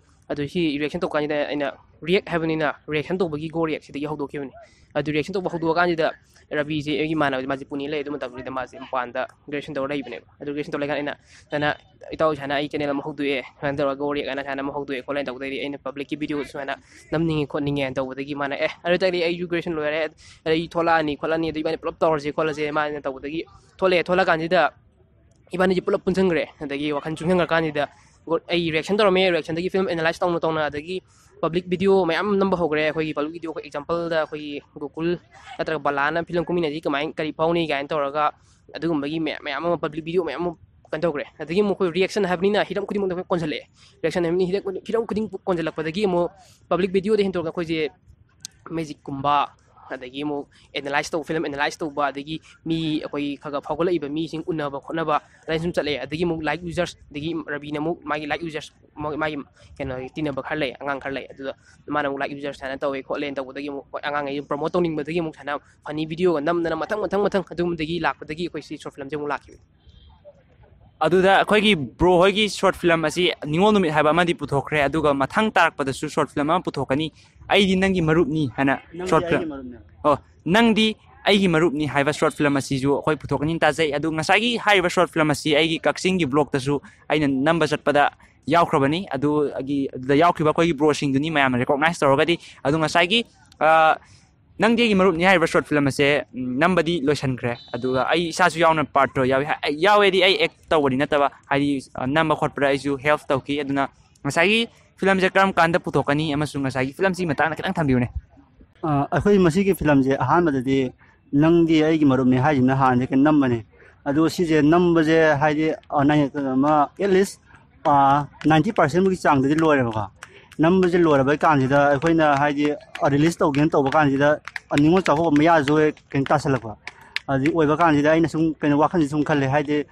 ꯑꯗꯨ ꯁꯤ ꯔꯤꯌꯦꯛꯁꯟ ꯇꯧꯕ ꯀꯥꯟꯁꯤꯗ ꯑꯩꯅ ꯔꯤꯌꯦꯛ ꯍꯥꯏꯕꯅꯤꯅ ꯔꯤꯌꯦꯛꯁꯟ ꯇꯧꯕꯒꯤ ꯒꯣ ꯔꯤꯌꯦꯛꯁꯤꯗꯒꯤ ꯍꯧꯗꯣꯛꯈꯤꯕꯅꯤ꯫ ꯑꯗꯨ ꯔꯤꯌꯦꯛꯁꯟ ꯇꯧꯕ ꯍꯧꯗꯣꯛꯑꯀꯥꯟꯁꯤꯗ ꯔꯕꯤꯁꯦ ꯑꯩꯒꯤ ꯏꯃꯥꯟꯅꯕꯁꯦ, ꯃꯥꯁꯦ ꯄꯨꯅꯦ ꯂꯩ ꯑꯗꯨ ꯃꯇꯝꯗꯨꯗ, ꯃꯥꯁꯦ ꯃꯄꯥꯟꯗ ꯒ꯭ꯔꯦꯖꯨꯑꯦꯁꯟ ꯇꯧꯔ ꯂꯩꯕꯅꯦꯕ꯫ ꯑꯗꯨ ꯒ꯭ꯔꯦꯖꯨꯑꯦꯁꯟ ꯇꯧꯔ ꯂꯩꯀꯥꯟꯗ ꯑꯩꯅ, "ꯁꯨꯃꯥꯏꯅ, ꯏꯇꯥꯎ, ꯁꯨꯃꯥꯏꯅ ꯑꯩ ꯆꯦꯅꯦꯜ ꯑꯃ ꯍꯧꯗꯣꯛꯑꯦ, ꯁꯨꯃꯥꯏꯅ ꯇꯧꯔꯒ ꯒꯣ ꯔꯤꯌꯦꯛ ꯍꯥꯏꯅ ꯁꯨꯃꯥꯏꯅ ꯑꯃ ꯍꯧꯗꯣꯛꯑꯦ ꯈꯣꯠꯂꯦꯅ" ꯇꯧꯕꯗꯩꯗꯤ ꯑꯩꯅ ꯄꯕ꯭ꯂꯤꯛꯀꯤ ꯚꯤꯗꯤꯑꯣ ꯁꯨꯃꯥꯏꯅ ꯅꯝꯅꯤꯡꯉꯦ ꯈꯣꯠꯅꯤꯡꯉꯦꯅ ꯇꯧꯕꯗꯒꯤ ꯃꯥꯅ, "ꯑꯦ, ꯑꯗꯨ ꯑꯣꯏꯇꯥꯔꯗꯤ ꯑꯩꯁꯨ ꯒ꯭ꯔꯦꯖꯨꯑꯦꯁꯟ ꯂꯣꯏꯔꯦ, ꯑꯩ ꯊꯣꯛꯂꯛꯑꯅꯤ ꯈꯣꯠꯂꯅꯤ, ꯑꯗꯨ ꯏꯕꯥꯅꯤ ꯄꯨꯂꯞ ꯇꯧꯔꯁꯤ ꯈꯣꯠꯂꯁꯦ" ꯃꯥꯅ ꯇꯧꯕꯗꯒꯤ ꯊꯣꯛꯂꯛꯑꯦ꯫ ꯊꯣꯛꯂꯛꯑꯀꯥꯟꯁꯤꯗ ꯏꯕꯥꯅꯤꯁꯦ ꯄꯨꯂꯞ ꯄꯨꯟꯁꯤꯟꯈ꯭ꯔꯦ꯫ ꯑꯗꯒꯤ ꯋꯥꯈꯜ ꯆꯨꯡꯁꯤꯟꯈ꯭ꯔꯀꯥꯟꯁꯤꯗ ꯒꯣ-, ꯑꯩ ꯔꯤꯌꯦꯛꯁꯟ ꯇꯧꯔꯝꯃꯦ, ꯔꯤꯌꯦꯛꯁꯟꯗꯒꯤ ꯐꯤꯂꯝ ꯑꯦꯅꯥꯂꯥꯏꯁ ꯇꯧꯅ ꯇꯧꯅ, ꯑꯗꯒꯤ ꯄꯕ꯭ꯂꯤꯛ ꯚꯤꯗꯤꯑꯣ ꯃꯌꯥꯝ ꯅꯝꯕ ꯍꯧꯈ꯭ꯔꯦ꯫ ꯑꯩꯈꯣꯏꯒꯤ ꯄꯕ꯭ꯂꯤꯛ ꯚꯤꯗꯤꯑꯣ, ꯑꯩꯈꯣꯏ ꯑꯦꯛꯖꯥꯝꯄꯜꯗ ꯑꯩꯈꯣꯏꯒꯤ ꯒꯣꯀꯨꯜ ꯅꯠꯇ꯭ꯔꯒ ꯕꯂꯥꯅ ꯐꯤꯂꯝ ꯀꯨꯝꯃꯤꯟꯅꯗꯤ ꯀꯃꯥꯏꯅ, ꯀꯔꯤ ꯐꯥꯎꯅꯤ ꯀꯥꯏꯅ ꯇꯧꯔꯒ ꯑꯗꯨꯒꯨꯝꯕꯒꯤ ꯃꯌꯥꯝ, ꯃꯌꯥꯝ ꯑꯃ, ꯄꯕ꯭ꯂꯤꯛ ꯚꯤꯗꯤꯑꯣ ꯃꯌꯥꯝ ꯑꯃ ꯀꯩꯅꯣ ꯇꯧꯈ꯭ꯔꯦ꯫ ꯑꯗꯒꯤ ꯑꯃꯨꯛ ꯑꯩꯈꯣꯏ ꯔꯤꯌꯦꯛꯁꯟ ꯍꯥꯏꯕꯅꯤꯅ ꯍꯤꯔꯝ ꯈꯨꯗꯤꯡꯃꯛꯇ ꯑꯩꯈꯣꯏ ꯀꯣꯟꯁꯤꯜꯂꯛꯑꯦ꯫ ꯔꯤꯌꯦꯛꯁꯟ ꯍꯥꯏꯕꯅꯤ ꯍꯤꯔꯝ ꯈꯨꯗꯤꯡ-, ꯍꯤꯔꯝ ꯈꯨꯗꯤꯡ ꯀꯣꯟꯁꯤꯜꯂꯛꯄꯗꯒꯤ ꯑꯃꯨꯛ ꯄꯕ꯭ꯂꯤꯛ ꯚꯤꯗꯤꯑꯣꯗ ꯍꯦꯟꯗꯣꯛꯅ ꯑꯩꯈꯣꯏꯁꯦ ꯃꯦꯖꯤꯛꯀꯨꯝꯕ, ꯑꯗꯒꯤ ꯑꯃꯨꯛ ꯑꯦꯅꯥꯂꯥꯏꯁ ꯇꯧꯕ, ꯐꯤꯂꯝ ꯑꯦꯅꯥꯂꯥꯏꯁ ꯇꯧꯕ, ꯑꯗꯒꯤ ꯃꯤ ꯑꯩꯈꯣꯏ ꯈꯔ ꯈꯔ ꯐꯥꯎꯒꯠꯂꯛꯏꯕ ꯃꯤꯁꯤꯡ ꯎꯅꯕ ꯈꯣꯠꯅꯕ, ꯑꯗꯨꯃꯥꯏꯅ ꯁꯨꯝ ꯆꯠꯂꯦ꯫ ꯑꯗꯒꯤ ꯑꯃꯨꯛ ꯂꯥꯏꯛ ꯌꯨꯖꯔꯁ, ꯑꯗꯒꯤ ꯔꯕꯤꯅ ꯑꯃꯨꯛ ꯃꯥꯒꯤ ꯂꯥꯏꯛ ꯌꯨꯖꯔꯁ, ꯃꯥꯒꯤ ꯀꯩꯅꯣ, ꯇꯤꯟꯅꯕ ꯈꯔ ꯂꯩ, ꯑꯉꯥꯡ ꯈꯔ ꯂꯩ꯫ ꯑꯗꯨꯗ ꯃꯥꯅ ꯑꯃꯨꯛ ꯂꯥꯏꯛ ꯌꯨꯖꯔꯁ ꯁꯨꯃꯥꯏꯅ ꯇꯧꯋꯦ ꯈꯣꯠꯂꯦꯅ ꯇꯧꯕꯗꯒꯤ ꯑꯃꯨꯛ ꯍꯣꯏ ꯑꯉꯥꯡꯈꯩ ꯄ꯭ꯔꯣꯃꯣꯠ ꯇꯧꯅꯤꯡꯕꯗꯒꯤ ꯑꯃꯨꯛ ꯁꯨꯃꯥꯏꯅ ꯐꯅꯤ ꯚꯤꯗꯤꯑꯣꯒ ꯅꯝꯗꯅ ꯃꯊꯪ ꯃꯊꯪ ꯃꯊꯪ ꯑꯗꯨꯒꯨꯝꯕꯗꯒꯤ ꯂꯥꯛꯄꯗꯒꯤ ꯑꯩꯈꯣꯏ ꯁꯤ ꯁꯣꯔꯠ ꯐꯤꯂꯝꯁꯦ ꯑꯃꯨꯛ ꯂꯥꯛꯈꯤꯕꯅꯤ꯫ ꯑꯗꯨꯗ ꯑꯩꯈꯣꯏꯒꯤ ꯕ꯭ꯔꯣ ꯍꯣꯏꯒꯤ ꯁꯣꯔꯠ ꯐꯤꯂꯝ ꯑꯁꯤ ꯅꯤꯉꯣꯜ ꯅꯨꯃꯤꯠ ꯍꯥꯏꯕ ꯑꯃꯗꯤ ꯄꯨꯊꯣꯛꯈ꯭ꯔꯦ, ꯑꯗꯨꯒ ꯃꯊꯪ ꯇꯥꯔꯛꯄꯗꯁꯨ ꯁꯣꯔꯠ ꯐꯤꯂꯝ ꯑꯃ ꯄꯨꯊꯣꯛꯀꯅꯤ, ꯑꯩꯗꯤ ꯅꯪꯒꯤ ꯃꯔꯨꯞꯅꯤ ꯍꯥꯏꯅ꯫ Short film. ꯑꯣ, ꯅꯪꯗꯤ ꯑꯩꯒꯤ ꯃꯔꯨꯞꯅꯤ ꯍꯥꯏꯕ ꯁꯣꯔꯠ ꯐꯤꯂꯝ ꯑꯁꯤꯁꯨ ꯑꯩꯈꯣꯏ ꯄꯨꯊꯣꯛꯀꯅꯤ ꯇꯥꯖꯩ꯫ ꯑꯗꯨ ꯉꯁꯥꯏꯒꯤ ꯍꯥꯏꯔꯤꯕ ꯁꯣꯔꯠ ꯐꯤꯂꯝ ꯑꯁꯤ ꯑꯩꯒꯤ ꯀꯛꯆꯤꯡꯒꯤ ꯕ꯭ꯂꯣꯛꯇꯁꯨ ꯑꯩꯅ ꯅꯝꯕ ꯆꯠꯄꯗ ꯌꯥꯎꯈ꯭ꯔꯕꯅꯤ꯫ ꯑꯗꯨꯒꯤ, ꯑꯗꯨꯗ ꯌꯥꯎꯈꯤꯕ ꯑꯩꯈꯣꯏꯒꯤ ꯕ꯭ꯔꯣꯁꯤꯡꯗꯨꯅꯤ ꯃꯌꯥꯝꯅ ꯔꯤꯀꯣꯛꯅꯥꯏꯁ ꯇꯧꯔꯒꯗꯤ꯫ ꯑꯗꯨ ꯉꯁꯥꯏꯒꯤ, ꯑ, ꯅꯪꯗꯤ ꯑꯩꯒꯤ ꯃꯔꯨꯞꯅꯤ ꯍꯥꯏꯔꯤꯕ ꯁꯣꯔꯠ ꯐꯤꯂꯝ ꯑꯁꯦ, ꯎꯝ, ꯅꯝꯕꯗꯤ ꯂꯣꯏꯁꯤꯟꯈ꯭ꯔꯦ, ꯑꯗꯨꯒ ꯑꯩ ꯏꯁꯥꯁꯨ ꯌꯥꯎꯅ ꯄꯥꯔꯠꯇꯣ ꯌꯥꯎꯏ꯫ ꯍꯥꯏ-, ꯌꯥꯎꯋꯦꯗꯤ ꯑꯩ ꯑꯦꯛ ꯇꯧꯕꯗꯤ ꯅꯠꯇꯕ, ꯍꯥꯏꯗꯤ, ꯑ, ꯅꯝꯕ ꯈꯣꯠꯄꯗ ꯑꯩꯁꯨ ꯍꯦꯜꯞ ꯇꯧꯈꯤ꯫ ꯑꯗꯨꯅ ꯉꯁꯥꯏꯒꯤ ꯐꯤꯂꯝꯁꯦ ꯀꯔꯝ ꯀꯥꯟꯗ ꯄꯨꯊꯣꯛꯀꯅꯤ ꯑꯃꯁꯨꯡ ꯉꯁꯥꯏꯒꯤ ꯐꯤꯂꯝꯁꯤꯒꯤ ꯃꯇꯥꯡꯗ ꯈꯤꯇꯪ ꯊꯝꯕꯤꯌꯨꯅꯦ꯫ ꯑ, ꯑꯩꯈꯣꯏ ꯃꯁꯤꯒꯤ ꯐꯤꯂꯝꯁꯦ ꯑꯍꯥꯟꯕꯗꯗꯤ ꯅꯪꯗꯤ ꯑꯩꯒꯤ ꯃꯔꯨꯞꯅꯤ ꯍꯥꯏꯁꯤꯅ ꯍꯥꯟꯅꯗꯤ ꯀꯩꯅꯣ ꯅꯝꯕꯅꯦ꯫ ꯑꯗꯨ ꯁꯤꯁꯦ ꯅꯝꯕꯁꯦ ꯍꯥꯏꯗꯤ, ꯑ, ꯅꯥꯏ-, ꯑꯃ, at least, ꯑ, ninety percent ꯃꯨꯛꯀꯤ ꯆꯥꯡꯗꯗꯤ ꯂꯣꯏꯔꯦꯕꯀꯣ꯫ ꯅꯝꯕꯁꯦ ꯂꯣꯏꯔꯕ ꯀꯥꯟꯁꯤꯗ ꯑꯩꯈꯣꯏꯅ ꯍꯥꯏꯗꯤ, ꯑ, ꯔꯤꯂꯤꯁ ꯇꯧꯒꯦꯅ ꯇꯧꯕ ꯀꯥꯟꯁꯤꯗ, ꯑ, ꯅꯤꯉꯣꯜ ꯆꯥꯛꯀꯧꯕ ꯃꯌꯥꯁꯨ ꯍꯦꯛ ꯀꯩꯅꯣ ꯇꯥꯁꯜꯂꯛꯄ꯫ ꯑꯗꯨ ꯑꯣꯏꯕ ꯀꯥꯟꯁꯤꯗ ꯑꯩꯅ ꯁꯨꯝ ꯀꯩꯅꯣ ꯋꯥꯈꯜꯁꯦ ꯁꯨꯝ ꯈꯜꯂꯦ꯫ ꯍꯥꯏꯗꯤ,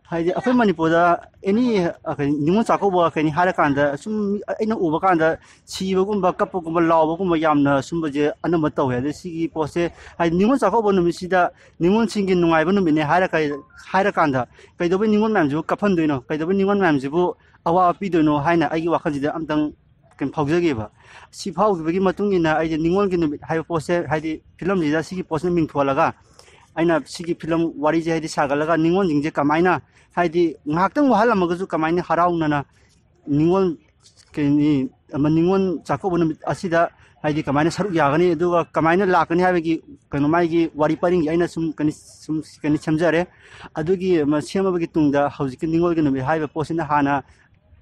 ꯍꯥꯏꯗꯤ ꯑꯩꯈꯣꯏ ꯃꯅꯤꯄꯨꯔꯗ ꯑꯦꯅꯤ, ꯑ, ꯀꯩ, ꯅꯤꯉꯣꯜ ꯆꯥꯛꯀꯧꯕ ꯀꯩꯅꯤ ꯍꯥꯏꯔꯀꯥꯟꯗ ꯁꯨꯝ ꯑꯩꯅ ꯎꯕ ꯀꯥꯟꯗ ꯁꯤꯕꯒꯨꯝꯕ, ꯀꯞꯄꯒꯨꯝꯕ, ꯂꯥꯎꯕꯒꯨꯝꯕ ꯌꯥꯝꯅ ꯁꯨꯝꯕꯁꯦ ꯑꯅꯝꯕ ꯇꯧꯋꯦ꯫ ꯑꯗꯩ ꯁꯤꯒꯤ ꯄꯣꯠꯁꯦ, ꯍꯥꯏꯗꯤ ꯅꯤꯉꯣꯜ ꯆꯥꯛꯀꯧꯕ ꯅꯨꯃꯤꯠꯁꯤꯗ ꯅꯤꯉꯣꯜꯁꯤꯡꯒꯤ ꯅꯨꯡꯉꯥꯏꯕ ꯅꯨꯃꯤꯠꯅꯦ ꯍꯥꯏꯔ-, ꯍꯥꯏꯔꯀꯥꯟꯗ ꯀꯩꯗꯧꯕꯩ ꯅꯤꯉꯣꯜ ꯃꯌꯥꯝꯁꯤꯕꯨ ꯀꯞꯍꯟꯗꯣꯏꯅꯣ, ꯀꯩꯗꯧꯕꯩ ꯅꯤꯉꯣꯜ ꯃꯌꯥꯝꯁꯤꯕꯨ ꯑꯋꯥꯕ ꯄꯤꯗꯣꯏꯅꯣ ꯍꯥꯏꯅ ꯑꯩꯒꯤ ꯋꯥꯈꯜꯁꯤꯗ ꯑꯝꯇꯪ ꯀꯩꯅꯣ ꯐꯥꯎꯖꯈꯤꯕ꯫ ꯁꯤ ꯐꯥꯎꯈꯤꯕꯒꯤ ꯃꯇꯨꯡ ꯏꯟꯅ ꯑꯩꯁꯦ ꯅꯤꯉꯣꯜꯒꯤ ꯅꯨꯃꯤꯠ ꯍꯥꯏꯕ ꯄꯣꯠꯁꯦ, ꯍꯥꯏꯗꯤ ꯐꯤꯂꯝꯁꯤꯗ ꯁꯤꯒꯤ ꯄꯣꯠꯁꯤꯅ ꯃꯤꯡꯊꯣꯜꯂꯒ ꯑꯩꯅ ꯁꯤꯒꯤ ꯐꯤꯂꯝ ꯋꯥꯔꯤꯁꯦ ꯍꯥꯏꯗꯤ ꯁꯥꯒꯠꯂꯒ ꯅꯤꯉꯣꯜꯁꯤꯡꯁꯦ ꯀꯃꯥꯏꯅ, ꯍꯥꯏꯗꯤ ꯉꯥꯏꯍꯥꯛꯇꯪ ꯋꯥꯍꯜꯂꯝꯃꯒꯁꯨ ꯀꯃꯥꯏꯅ ꯍꯔꯥꯎꯅꯅ ꯅꯤꯉꯣꯜ, ꯀꯩꯅꯤ, ꯑꯃ ꯅꯤꯉꯣꯜ ꯆꯥꯛꯀꯧꯕ ꯅꯨꯃꯤꯠ ꯑꯁꯤꯗ ꯍꯥꯏꯗꯤ ꯀꯃꯥꯏꯅ ꯁꯔꯨꯛ ꯌꯥꯒꯅꯤ, ꯑꯗꯨꯒ ꯀꯃꯥꯏꯅ ꯂꯥꯛꯀꯅꯤ ꯍꯥꯏꯕꯒꯤ ꯀꯩꯅꯣ ꯃꯥꯒꯤ ꯋꯥꯔꯤ ꯄꯔꯤꯡꯒꯤ ꯑꯩꯅ ꯁꯨꯝ ꯀꯩꯅꯤ, ꯁꯨꯝ ꯀꯩꯅꯤ ꯁꯦꯝꯖꯔꯦ꯫ ꯑꯗꯨꯒꯤ ꯑꯃ ꯁꯦꯝꯃꯕꯒꯤ ꯇꯨꯡꯗ ꯍꯧꯖꯤꯛꯀꯤ ꯅꯤꯉꯣꯜꯒꯤ ꯅꯨꯃꯤꯠ ꯍꯥꯏꯔꯤꯕ ꯄꯣꯠꯁꯤꯅ ꯍꯥꯟꯅ,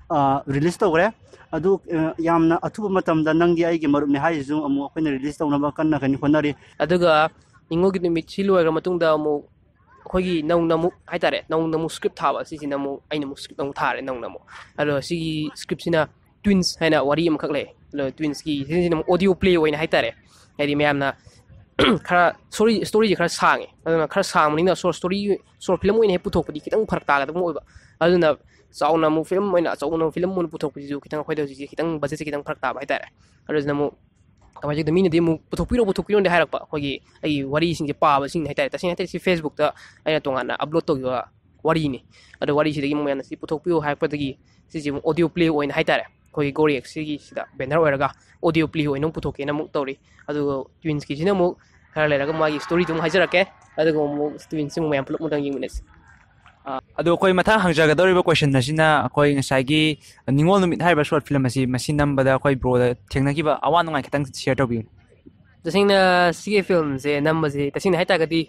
ꯑ, ꯔꯤꯂꯤꯁ ꯇꯧꯈ꯭ꯔꯦ꯫ ꯑꯗꯨ, ꯑ, ꯌꯥꯝꯅ ꯑꯊꯨꯕ ꯃꯇꯝꯗ ꯅꯪꯗꯤ ꯑꯩꯒꯤ ꯃꯔꯨꯞꯅꯤ ꯍꯥꯏꯔꯤꯁꯤꯁꯨ ꯑꯃꯨꯛ ꯑꯩꯈꯣꯏꯅ ꯔꯤꯂꯤꯁ ꯇꯧꯅꯕ ꯀꯟꯅ ꯀꯩꯅꯣ ꯍꯣꯠꯅꯔꯤ꯫ ꯑꯗꯨꯒ ꯅꯤꯉꯣꯜꯒꯤ ꯅꯨꯃꯤꯠꯁꯤ ꯂꯣꯏꯈ꯭ꯔ ꯃꯇꯨꯡꯗ ꯑꯃꯨꯛ ꯑꯩꯈꯣꯏꯒꯤ ꯅꯧꯅ ꯑꯃꯨꯛ ꯍꯥꯏꯇꯥꯔꯦ, ꯅꯧꯅ ꯑꯃꯨꯛ ꯁ꯭ꯀ꯭ꯔꯤꯞ ꯊꯥꯕ, ꯁꯤꯁꯤꯅ ꯑꯃꯨꯛ ꯑꯩꯅ ꯑꯃꯨꯛ ꯁ꯭ꯀ꯭ꯔꯤꯞ ꯑꯃꯨꯛ ꯊꯥꯔꯦ ꯅꯧꯅ ꯑꯃꯨꯛ꯫ ꯑꯗꯣ ꯁꯤꯒꯤ ꯁ꯭ꯀ꯭ꯔꯤꯞꯁꯤꯅ ꯇ꯭ꯋꯤꯟꯁ ꯍꯥꯏꯅ ꯋꯥꯔꯤ ꯑꯃꯈꯛ ꯂꯩ꯫ ꯑꯗꯣ ꯇ꯭ꯋꯤꯟꯁꯀꯤ ꯁꯤꯁꯤꯅ ꯑꯃꯨꯛ ꯑꯣꯗꯤꯑꯣ ꯄ꯭ꯂꯦ ꯑꯣꯏꯅ ꯍꯥꯏꯇꯥꯔꯦ, ꯍꯥꯏꯗꯤ ꯃꯌꯥꯝꯅ ꯈꯔ ꯁꯣꯔꯤ ꯁ꯭ꯇꯣꯔꯤꯁꯦ ꯈꯔ ꯁꯥꯡꯉꯦ꯫ ꯑꯗꯨꯅ ꯈꯔ ꯁꯥꯡꯕꯅꯤꯅ ꯁꯣꯔꯠ ꯁ꯭ꯇꯣꯔꯤ, ꯁꯣꯔꯠ ꯐꯤꯂꯝ ꯑꯣꯏꯅ ꯍꯦꯛ ꯄꯨꯊꯣꯛꯄꯗꯤ ꯈꯤꯇꯪ ꯐꯔꯛ ꯇꯥꯒꯗꯕ ꯑꯣꯏꯕ꯫ ꯑꯗꯨꯅ ꯆꯥꯎꯅ ꯑꯃꯨꯛ ꯐꯤꯂꯝ ꯑꯣꯏꯅ, ꯑꯆꯧꯕ ꯐꯤꯂꯝ ꯑꯣꯏꯅ ꯄꯨꯊꯣꯛꯄꯁꯤꯁꯨ ꯈꯤꯇꯪ ꯑꯩꯈꯣꯏꯗ ꯍꯧꯖꯤꯛꯁꯦ ꯈꯤꯇꯪ ꯕꯖꯦꯠꯁꯦ ꯈꯤꯇꯪ ꯐꯔꯛ ꯇꯥꯕ ꯍꯥꯏꯇꯥꯔꯦ꯫ ꯑꯗꯨꯅ ꯑꯃꯨꯛ ꯀꯃꯥꯏꯅ ꯇꯧꯗꯣꯏꯅꯣ, ꯃꯤꯅꯗꯤ ꯑꯃꯨꯛ "ꯄꯨꯊꯣꯛꯄꯤꯔꯣ, ꯄꯨꯊꯣꯛꯄꯤꯔꯣꯅꯗꯤ" ꯍꯥꯏꯔꯛꯄ꯫ ꯑꯩꯈꯣꯏꯒꯤ ꯑꯩꯒꯤ ꯋꯥꯔꯤꯁꯤꯡꯁꯦ ꯄꯥꯕꯁꯤꯡꯅ ꯍꯥꯏꯇꯥꯔꯦ꯫ ꯇꯁꯦꯡꯅ ꯍꯥꯏꯇꯥꯔꯦ, ꯁꯤ ꯐꯦꯁꯕꯨꯛꯇ ꯑꯩꯅ ꯇꯣꯉꯥꯟꯅ ꯑꯞꯂꯣꯗ ꯇꯧꯈꯤꯕ ꯋꯥꯔꯤꯅꯤ꯫ ꯑꯗꯣ ꯋꯥꯔꯤꯁꯤꯗꯒꯤ ꯃꯣꯏꯅ ꯁꯤ ꯄꯨꯊꯣꯛꯄꯤꯌꯨ ꯍꯥꯏꯔꯛꯄꯗꯒꯤ ꯁꯤꯁꯦ ꯑꯃꯨꯛ ꯑꯣꯗꯤꯑꯣ ꯄ꯭ꯂꯦ ꯑꯣꯏꯅ ꯍꯥꯏꯇꯥꯔꯦ, ꯑꯩꯈꯣꯏꯒꯤ ꯒꯣꯔꯤ ꯑꯦꯛꯁꯀꯤ ꯁꯤꯗ ꯕꯦꯅꯔ ꯑꯣꯏꯔꯒ ꯑꯣꯗꯤꯑꯣ ꯄ꯭ꯂꯦ ꯑꯣꯏꯅ ꯑꯃꯨꯛ ꯄꯨꯊꯣꯛꯀꯦꯅ ꯑꯃꯨꯛ ꯇꯧꯔꯤ꯫ ꯑꯗꯨꯒ ꯇ꯭ꯋꯤꯟꯁꯀꯤꯁꯤꯅ ꯑꯃꯨꯛ ꯈꯔ ꯂꯩꯔꯒ ꯃꯥꯒꯤ ꯁ꯭ꯇꯣꯔꯤꯗꯨ ꯑꯃꯨꯛ ꯍꯥꯏꯖꯔꯛꯀꯦ꯫ ꯑꯗꯨꯒ ꯑꯃꯨꯛ ꯇ꯭ꯋꯤꯟꯁꯁꯤ ꯑꯃꯨꯛ ꯃꯌꯥꯝ ꯄꯨꯂꯞ ꯑꯃꯨꯛꯇꯪ ꯌꯦꯡꯃꯤꯟꯅꯁꯤ꯫ ꯑꯗꯣ ꯑꯩꯈꯣꯏ ꯃꯊꯪ ꯍꯪꯖꯒꯗꯧꯔꯤꯕ ꯀꯣꯏꯁꯟ ꯑꯁꯤꯅ, ꯑꯩꯈꯣꯏ ꯉꯁꯥꯏꯒꯤ ꯅꯤꯉꯣꯜ ꯅꯨꯃꯤꯠ ꯍꯥꯏꯔꯤꯕ ꯁꯣꯔꯠ ꯐꯤꯂꯝ ꯑꯁꯤ, ꯃꯁꯤ ꯅꯝꯕꯗ ꯑꯩꯈꯣꯏ ꯕ꯭ꯔꯣꯗ ꯊꯦꯡꯅꯈꯤꯕ ꯑꯋꯥ ꯅꯨꯡꯉꯥꯏ ꯈꯤꯇꯪ ꯁꯤꯌꯔ ꯇꯧꯕꯤꯌꯨ꯫ ꯇꯁꯦꯡꯅ ꯁꯤꯒꯤ ꯐꯤꯂꯝꯁꯦ ꯅꯝꯕꯁꯦ, ꯇꯁꯦꯡꯅ ꯍꯥꯏꯇꯥꯔꯒꯗꯤ,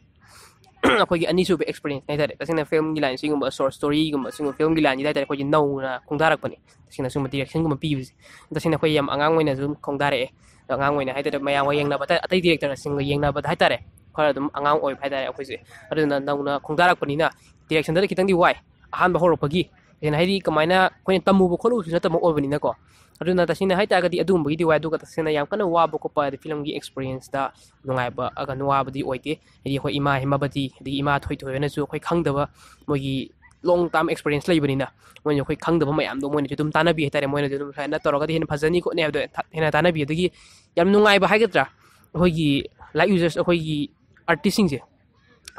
ꯑꯩꯈꯣꯏꯒꯤ ꯑꯅꯤꯁꯨꯕ ꯑꯦꯛꯁꯄꯤꯔꯤꯌꯦꯟꯁ ꯍꯥꯏꯇꯥꯔꯦ꯫ ꯇꯁꯦꯡꯅ ꯐꯤꯂꯝꯒꯤ ꯂꯥꯏꯟ, ꯁꯤꯒꯨꯝꯕ ꯁꯣꯔꯠ ꯁ꯭ꯇꯣꯔꯤꯒꯨꯝꯕ, ꯁꯤꯒꯨꯝꯕ ꯐꯤꯂꯝꯒꯤ ꯂꯥꯏꯟꯁꯤꯗ ꯍꯥꯏꯇꯥꯔꯦ, ꯑꯩꯈꯣꯏꯁꯦ ꯅꯧꯅ ꯈꯣꯡꯗꯥꯔꯛꯄꯅꯦ꯫ ꯇꯁꯦꯡꯅ ꯁꯤꯒꯨꯝꯕ ꯗꯤꯔꯦꯛꯁꯟꯒꯨꯝꯕ ꯄꯤꯕꯁꯦ, ꯇꯁꯦꯡꯅ ꯑꯩꯈꯣꯏ ꯌꯥꯝ ꯑꯉꯥꯡ ꯑꯣꯏꯅ ꯑꯗꯨꯝ ꯈꯣꯡꯗꯥꯔꯛꯑꯦ꯫ ꯑꯗꯣ ꯑꯉꯥꯡ ꯑꯣꯏꯅ ꯍꯥꯏꯇꯥꯔꯦ, ꯃꯌꯥꯝꯒ ꯌꯦꯡꯅꯕꯗ, ꯑꯇꯩ ꯗꯤꯔꯦꯛꯇꯔꯁꯤꯡꯒ ꯌꯦꯡꯅꯕꯗ ꯍꯥꯏꯇꯥꯔꯦ, ꯈꯔ ꯑꯗꯨꯝ ꯑꯉꯥꯡ ꯑꯣꯏꯕ ꯍꯥꯏꯇꯥꯔꯦ ꯑꯩꯈꯣꯏꯁꯦ꯫ ꯑꯗꯨꯅ ꯅꯧꯅ ꯈꯣꯡꯗꯥꯔꯛꯄꯅꯤꯅ ꯗꯤꯔꯦꯛꯁꯟꯗꯗꯤ ꯈꯤꯇꯪꯗꯤ ꯋꯥꯏ, ꯑꯍꯥꯟꯕ ꯍꯧꯔꯛꯄꯒꯤ꯫ ꯇꯁꯦꯡꯅ ꯍꯥꯏꯗꯤ, ꯀꯃꯥꯏꯅ ꯑꯩꯈꯣꯏꯅ ꯇꯝꯃꯨꯕ ꯈꯣꯠꯂꯨꯕꯁꯨ ꯅꯠꯇꯕ ꯑꯣꯏꯕꯅꯤꯅꯀꯣ꯫ ꯑꯗꯨꯅ ꯇꯁꯦꯡꯅ ꯍꯥꯏꯇꯥꯔꯒꯗꯤ ꯑꯗꯨꯒꯨꯝꯕꯒꯤꯗꯤ ꯋꯥꯏ, ꯑꯗꯨꯒ ꯇꯁꯦꯡꯅ ꯌꯥꯝ ꯀꯟꯅ ꯋꯥꯕ ꯈꯣꯠꯄ, ꯍꯥꯏꯗꯤ ꯐꯤꯂꯝꯒꯤ ꯑꯦꯛꯁꯄꯤꯔꯤꯌꯦꯟꯁꯇ ꯅꯨꯡꯉꯥꯏꯕ, ꯑꯒ ꯋꯥꯕꯗꯤ ꯑꯣꯏꯗꯦ꯫ ꯍꯥꯏꯗꯤ ꯑꯩꯈꯣꯏ ꯏꯃꯥ ꯍꯦꯃꯕꯇꯤ, ꯑꯗꯒꯤ ꯏꯃꯥ ꯊꯣꯏꯊꯣꯏ ꯍꯣꯏꯅꯁꯨ ꯑꯩꯈꯣꯏ ꯈꯪꯗꯕ, ꯃꯣꯏꯒꯤ ꯂꯣꯡ ꯇꯥꯔꯝ ꯑꯦꯛꯁꯄꯤꯔꯤꯌꯦꯟꯁ ꯂꯩꯕꯅꯤꯅ, ꯃꯣꯏꯅꯁꯨ ꯑꯩꯈꯣꯏ ꯈꯪꯗꯕ ꯃꯌꯥꯝꯗꯣ ꯃꯣꯏꯅꯁꯨ ꯑꯗꯨꯝ ꯇꯥꯟꯅꯕꯤ ꯍꯥꯏꯇꯥꯔꯦ꯫ ꯃꯣꯏꯅꯁꯨ ꯑꯗꯨꯝ "ꯁꯨꯃꯥꯏꯅ ꯇꯧꯔꯒꯗꯤ ꯍꯦꯟꯅ ꯐꯖꯅꯤ ꯈꯣꯠꯅꯤ" ꯍꯥꯏꯕꯗꯣ ꯊ-, ꯍꯦꯟꯅ ꯇꯥꯟꯅꯕꯤ꯫ ꯑꯗꯒꯤ ꯌꯥꯝ ꯅꯨꯡꯉꯥꯏꯕ ꯍꯥꯏꯒꯗ꯭ꯔꯥ, ꯑꯩꯈꯣꯏꯒꯤ ꯂꯥꯏꯠ ꯌꯨꯖꯔꯁ, ꯑꯩꯈꯣꯏꯒꯤ ꯑꯥꯔꯇꯤꯁꯁꯤꯡꯁꯦ,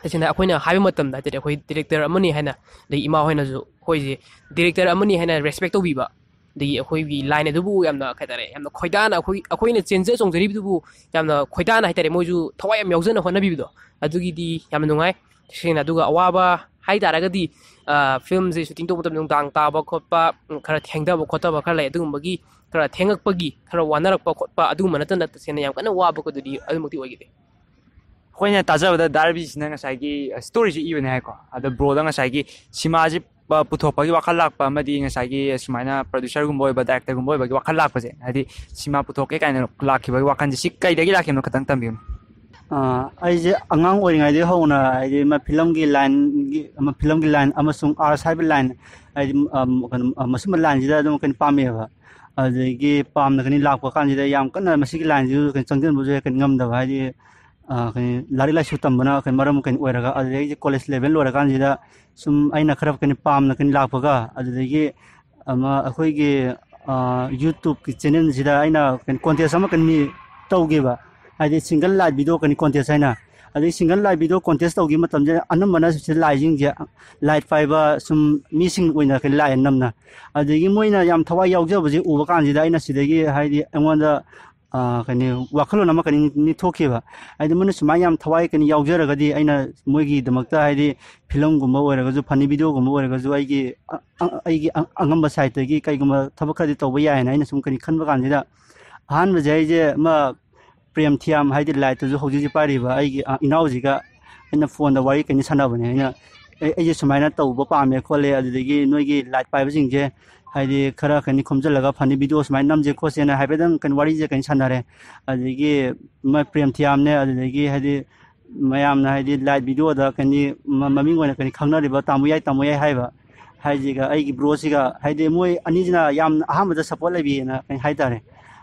ꯇꯁꯦꯡꯅ ꯑꯩꯈꯣꯏꯅ ꯍꯥꯏꯕ ꯃꯇꯝꯗ ꯍꯥꯏꯇꯥꯔꯦ, ꯑꯩꯈꯣꯏ ꯗꯤꯔꯦꯛꯇꯔ ꯑꯃꯅꯤ ꯍꯥꯏꯅ, ꯑꯗꯩ ꯏꯃꯥ ꯍꯣꯏꯅꯁꯨ ꯑꯩꯈꯣꯏꯁꯦ ꯗꯤꯔꯦꯛꯇꯔ ꯑꯃꯅꯤ ꯍꯥꯏꯅ ꯔꯦꯁꯄꯦꯛ ꯇꯧꯕꯤꯕ, ꯑꯗꯒꯤ ꯑꯩꯈꯣꯏꯒꯤ ꯂꯥꯏꯟ ꯑꯗꯨꯕꯨ ꯌꯥꯝꯅ, ꯀꯩ ꯍꯥꯏꯇꯥꯔꯦ, ꯌꯥꯝꯅ ꯈꯣꯏꯗꯥꯅ, ꯑꯩꯈꯣꯏ, ꯑꯩꯈꯣꯏꯅ ꯆꯦꯟꯖ ꯆꯣꯡꯖꯔꯤꯕꯗꯨꯕꯨ ꯌꯥꯝꯅ ꯈꯣꯏꯗꯥꯅ ꯍꯥꯏꯇꯥꯔꯦ, ꯃꯣꯏꯁꯨ ꯊꯋꯥꯏ ꯌꯥꯝ ꯌꯥꯎꯖꯅ ꯍꯣꯠꯅꯕꯤꯕꯗꯣ, ꯑꯗꯨꯒꯤꯗꯤ ꯌꯥꯝꯅ ꯅꯨꯡꯉꯥꯏ꯫ ꯇꯁꯦꯡꯅ꯫ ꯑꯗꯨꯒ ꯑꯋꯥꯕ ꯍꯥꯏ ꯇꯥꯔꯒꯗꯤ, ꯑ, ꯐꯤꯂꯝꯁꯦ ꯁꯨꯇꯤꯡ ꯇꯧꯕ ꯃꯇꯝꯗ ꯅꯨꯡꯗꯥꯡ ꯇꯥꯕ ꯈꯣꯠꯄ, ꯎꯝ, ꯈꯔ ꯊꯦꯡꯊꯕ ꯈꯣꯠꯊꯕ ꯈꯔ ꯂꯩ, ꯑꯗꯨꯒꯨꯝꯕꯒꯤ ꯈꯔ ꯊꯦꯡꯉꯛꯄꯒꯤ, ꯈꯔ ꯋꯥꯅꯔꯛꯄ ꯈꯣꯠꯄ, ꯑꯗꯨꯒꯨꯝꯕ ꯅꯠꯇꯅ ꯇꯁꯦꯡꯅ ꯌꯥꯝ ꯀꯟꯅ ꯋꯥꯕ ꯈꯣꯠꯄꯗꯨꯗꯤ ꯑꯗꯨꯃꯛꯇꯤ ꯑꯣꯏꯈꯤꯗꯦ꯫ ꯑꯩꯈꯣꯏꯅ ꯇꯥꯖꯕꯗ ꯗꯥ ꯔꯕꯤꯁꯤꯅ ꯉꯁꯥꯏꯒꯤ ꯁ꯭ꯇꯣꯔꯤꯁꯤ ꯏꯕꯅꯦ ꯍꯥꯏꯀꯣ꯫ ꯑꯗꯣ ꯕ꯭ꯔꯣꯗ ꯉꯁꯥꯏꯒꯤ ꯁꯤꯃꯥꯁꯤ ꯄ-, ꯄꯨꯊꯣꯛꯄꯒꯤ ꯋꯥꯈꯜ ꯂꯥꯛꯄ ꯑꯃꯗꯤ ꯉꯁꯥꯏꯒꯤ ꯁꯨꯃꯥꯏꯅ ꯄ꯭ꯔꯣꯗ꯭ꯌꯨꯁꯔꯒꯨꯝꯕ ꯑꯣꯏꯕ, ꯗꯥꯏꯔꯦꯛꯇꯔꯒꯨꯝꯕ ꯑꯣꯏꯕꯒꯤ ꯋꯥꯈꯜ ꯂꯥꯛꯄꯁꯦ, ꯍꯥꯏꯗꯤ ꯁꯤꯃꯥ ꯄꯨꯊꯣꯛꯀꯦ ꯀꯥꯏꯅ ꯂꯥꯛꯈꯤꯕꯒꯤ ꯋꯥꯈꯜꯁꯦ, ꯁꯤ ꯀꯩꯗꯒꯤ ꯂꯥꯛꯈꯤꯕꯅꯣ ꯈꯤꯇꯪ ꯇꯝꯕꯤꯌꯨꯅꯦ꯫ ꯑꯥ, ꯑꯩꯁꯦ ꯑꯉꯥꯡ ꯑꯣꯏꯔꯤꯉꯩꯗꯒꯤ ꯍꯧꯅ, ꯍꯥꯏꯗꯤ, ꯃ-, ꯐꯤꯂꯝꯒꯤ ꯂꯥꯏꯟꯒꯤ, ꯑꯃ, ꯐꯤꯂꯝꯒꯤ ꯂꯥꯏꯟ ꯑꯃꯁꯨꯡ ꯑꯥꯔꯠꯁ ꯍꯥꯏꯕ ꯂꯥꯏꯟ, ꯍꯥꯏꯗꯤ, ꯑꯝ, ꯀꯩꯅꯣ, ꯑ, ꯃꯁꯨꯝꯕ ꯂꯥꯏꯟꯁꯤꯗ ꯑꯗꯨꯝ ꯀꯩꯅꯣ ꯄꯥꯝꯃꯛꯑꯦꯕ꯫ ꯑꯗꯨꯗꯒꯤ ꯄꯥꯝꯅ ꯀꯩꯅꯣ ꯂꯥꯛꯄ ꯀꯥꯟꯁꯤꯗ ꯌꯥꯝ ꯀꯟꯅ ꯃꯁꯤꯒꯤ ꯂꯥꯏꯟꯁꯤꯁꯨ ꯀꯩꯅꯣ ꯆꯪꯁꯤꯟꯕꯁꯨ ꯍꯦꯛ ꯀꯩꯅꯣ ꯉꯝꯗꯕ, ꯍꯥꯏꯗꯤ, ꯑ, ꯀꯩꯅꯣ, ꯂꯥꯏꯔꯤꯛ ꯂꯥꯏꯁꯨ ꯇꯝꯕꯅ ꯀꯩꯅꯣ ꯃꯔꯝ ꯀꯩꯅꯣ ꯑꯣꯏꯔꯒ, ꯑꯗꯨꯗꯒꯤ ꯀꯣꯂꯦꯖ ꯂꯦꯚꯦꯜ ꯂꯣꯏꯔꯀꯥꯟꯁꯤꯗ ꯁꯨꯝ ꯑꯩꯅ ꯈꯔ ꯀꯩꯅꯣ ꯄꯥꯝꯅ ꯀꯩꯅꯣ ꯂꯥꯛꯄꯒ, ꯑꯗꯨꯗꯒꯤ ꯑꯃ ꯑꯩꯈꯣꯏꯒꯤ, ꯑ, YouTube-ꯀꯤ ꯆꯦꯅꯦꯜꯁꯤꯗ ꯑꯩꯅ ꯀꯩꯅꯣ ꯀꯣꯟꯇꯦꯁ ꯑꯃ ꯀꯩꯅꯣ ꯇꯧꯈꯤꯕ, ꯍꯥꯏꯗꯤ ꯁꯤꯡꯒꯜ ꯂꯥꯏꯠ ꯚꯤꯗꯤꯑꯣ ꯀꯩꯅꯣ ꯀꯣꯟꯇꯦꯁ ꯍꯥꯏꯅ꯫ ꯑꯗꯩ ꯁꯤꯡꯒꯜ ꯂꯥꯏꯠ ꯚꯤꯗꯤꯑꯣ ꯀꯣꯟꯇꯦꯁ ꯇꯧꯈꯤꯕ ꯃꯇꯝꯁꯤꯗ ꯑꯅꯝꯕꯅ ꯁꯤ ꯂꯥꯏꯠꯁꯤꯡꯁꯦ, ꯂꯥꯏꯠ ꯄꯥꯏꯕ ꯁꯨꯝ ꯃꯤꯁꯤꯡ ꯑꯣꯏꯅ ꯀꯩꯅꯣ ꯂꯥꯛꯑꯦ ꯅꯝꯅ꯫ ꯑꯗꯒꯤ ꯃꯣꯏꯅ ꯌꯥꯝ ꯊꯋꯥꯏ ꯌꯥꯎꯖꯕꯁꯦ ꯎꯕ ꯀꯥꯟꯁꯤꯗ ꯑꯩꯅ ꯁꯤꯗꯒꯤ ꯍꯥꯏꯗꯤ ꯑꯩꯉꯣꯟꯗ ꯑ, ꯀꯩꯅꯣ, ꯋꯥꯈꯜꯂꯣꯟ ꯑꯃ ꯀꯩꯅꯣ ꯅꯤ-, ꯊꯣꯛꯈꯤꯕ꯫ ꯍꯥꯏꯗꯤ ꯃꯣꯏꯅ ꯁꯨꯃꯥꯏꯅ ꯌꯥꯝ ꯊꯋꯥꯏ ꯀꯩꯅꯣ ꯌꯥꯎꯖꯔꯒꯗꯤ ꯑꯩꯅ ꯃꯣꯏꯒꯤꯗꯃꯛꯇ ꯍꯥꯏꯗꯤ ꯐꯤꯂꯝꯒꯨꯝꯕ ꯑꯣꯏꯔꯒꯁꯨ, ꯐꯅꯤ ꯚꯤꯗꯤꯑꯣꯒꯨꯝꯕ ꯑꯣꯏꯔꯒꯁꯨ ꯑꯩꯒꯤ ꯑ-, ꯑ-, ꯑꯩꯒꯤ ꯑ-, ꯑꯉꯝꯕ ꯁꯥꯏꯠꯇꯒꯤ ꯀꯩꯒꯨꯝꯕ ꯊꯕꯛ ꯈꯔꯗꯤ ꯇꯧꯕ ꯌꯥꯏꯅ ꯑꯩꯅ ꯁꯨꯝ ꯀꯩꯅꯣ ꯈꯟꯕ ꯀꯥꯟꯁꯤꯗ, ꯑꯍꯥꯟꯕꯁꯦ ꯑꯩꯁꯦ ꯑꯃ ꯄ꯭ꯔꯦꯝ ꯊꯤꯌꯥꯝ ꯍꯥꯏꯗꯤ ꯂꯥꯏꯠꯇꯁꯨ ꯍꯧꯖꯤꯛ ꯍꯧꯖꯤꯛ ꯄꯥꯏꯔꯤꯕ ꯑꯩꯒꯤ, ꯑ, ꯏꯅꯥꯎꯁꯤꯒ ꯑꯩꯅ ꯐꯣꯟꯗ ꯋꯥꯔꯤ ꯀꯩꯅꯣ ꯁꯥꯟꯅꯕꯅꯦ꯫ ꯑꯩꯅ, "ꯑꯩ, ꯑꯩꯁꯦ ꯁꯨꯃꯥꯏꯅ ꯇꯧꯕ ꯄꯥꯝꯃꯦ ꯈꯣꯠꯂꯦ, ꯑꯗꯨꯗꯒꯤ ꯅꯣꯏꯒꯤ ꯂꯥꯏꯠ ꯄꯥꯏꯕꯁꯤꯡꯁꯦ ꯍꯥꯏꯗꯤ ꯈꯔ ꯀꯩꯅꯣ ꯈꯣꯝꯖꯤꯜꯂꯒ ꯐꯅꯤ ꯚꯤꯗꯤꯑꯣ ꯁꯨꯃꯥꯏꯅ ꯅꯝꯁꯦ ꯈꯣꯠꯁꯦꯅ" ꯍꯥꯏꯐꯦꯠꯇꯪ ꯀꯩꯅꯣ ꯋꯥꯔꯤꯁꯦ ꯀꯩꯅꯣ ꯁꯥꯟꯅꯔꯦ꯫ ꯑꯗꯨꯗꯒꯤ ꯃꯣꯏ ꯄ꯭ꯔꯦꯝ ꯊꯤꯌꯥꯝꯅꯦ, ꯑꯗꯨꯗꯒꯤ ꯍꯥꯏꯗꯤ ꯃꯌꯥꯝꯅ ꯍꯥꯏꯗꯤ ꯂꯥꯏꯠ ꯚꯤꯗꯤꯑꯣꯗ ꯀꯩꯅꯤ ꯃ-, ꯃꯃꯤꯡ ꯑꯣꯏꯅ ꯀꯩꯅꯤ ꯈꯪꯅꯔꯤꯕ ꯇꯥꯃꯣ ꯌꯥꯏ, ꯇꯥꯃꯣ ꯌꯥꯏ ꯍꯥꯏꯕ ꯍꯥꯏꯁꯤꯒ ꯑꯩꯒꯤ ꯕ꯭ꯔꯣꯁꯤꯒ ꯍꯥꯏꯗꯤ ꯃꯣꯏ ꯑꯅꯤꯁꯤꯅ ꯌꯥꯝ ꯑꯍꯥꯟꯕꯗ ꯁꯞꯄꯣꯔꯠ ꯂꯩꯕꯤꯌꯦꯅ ꯀꯩ ꯍꯥꯏꯇꯥꯔꯦ꯫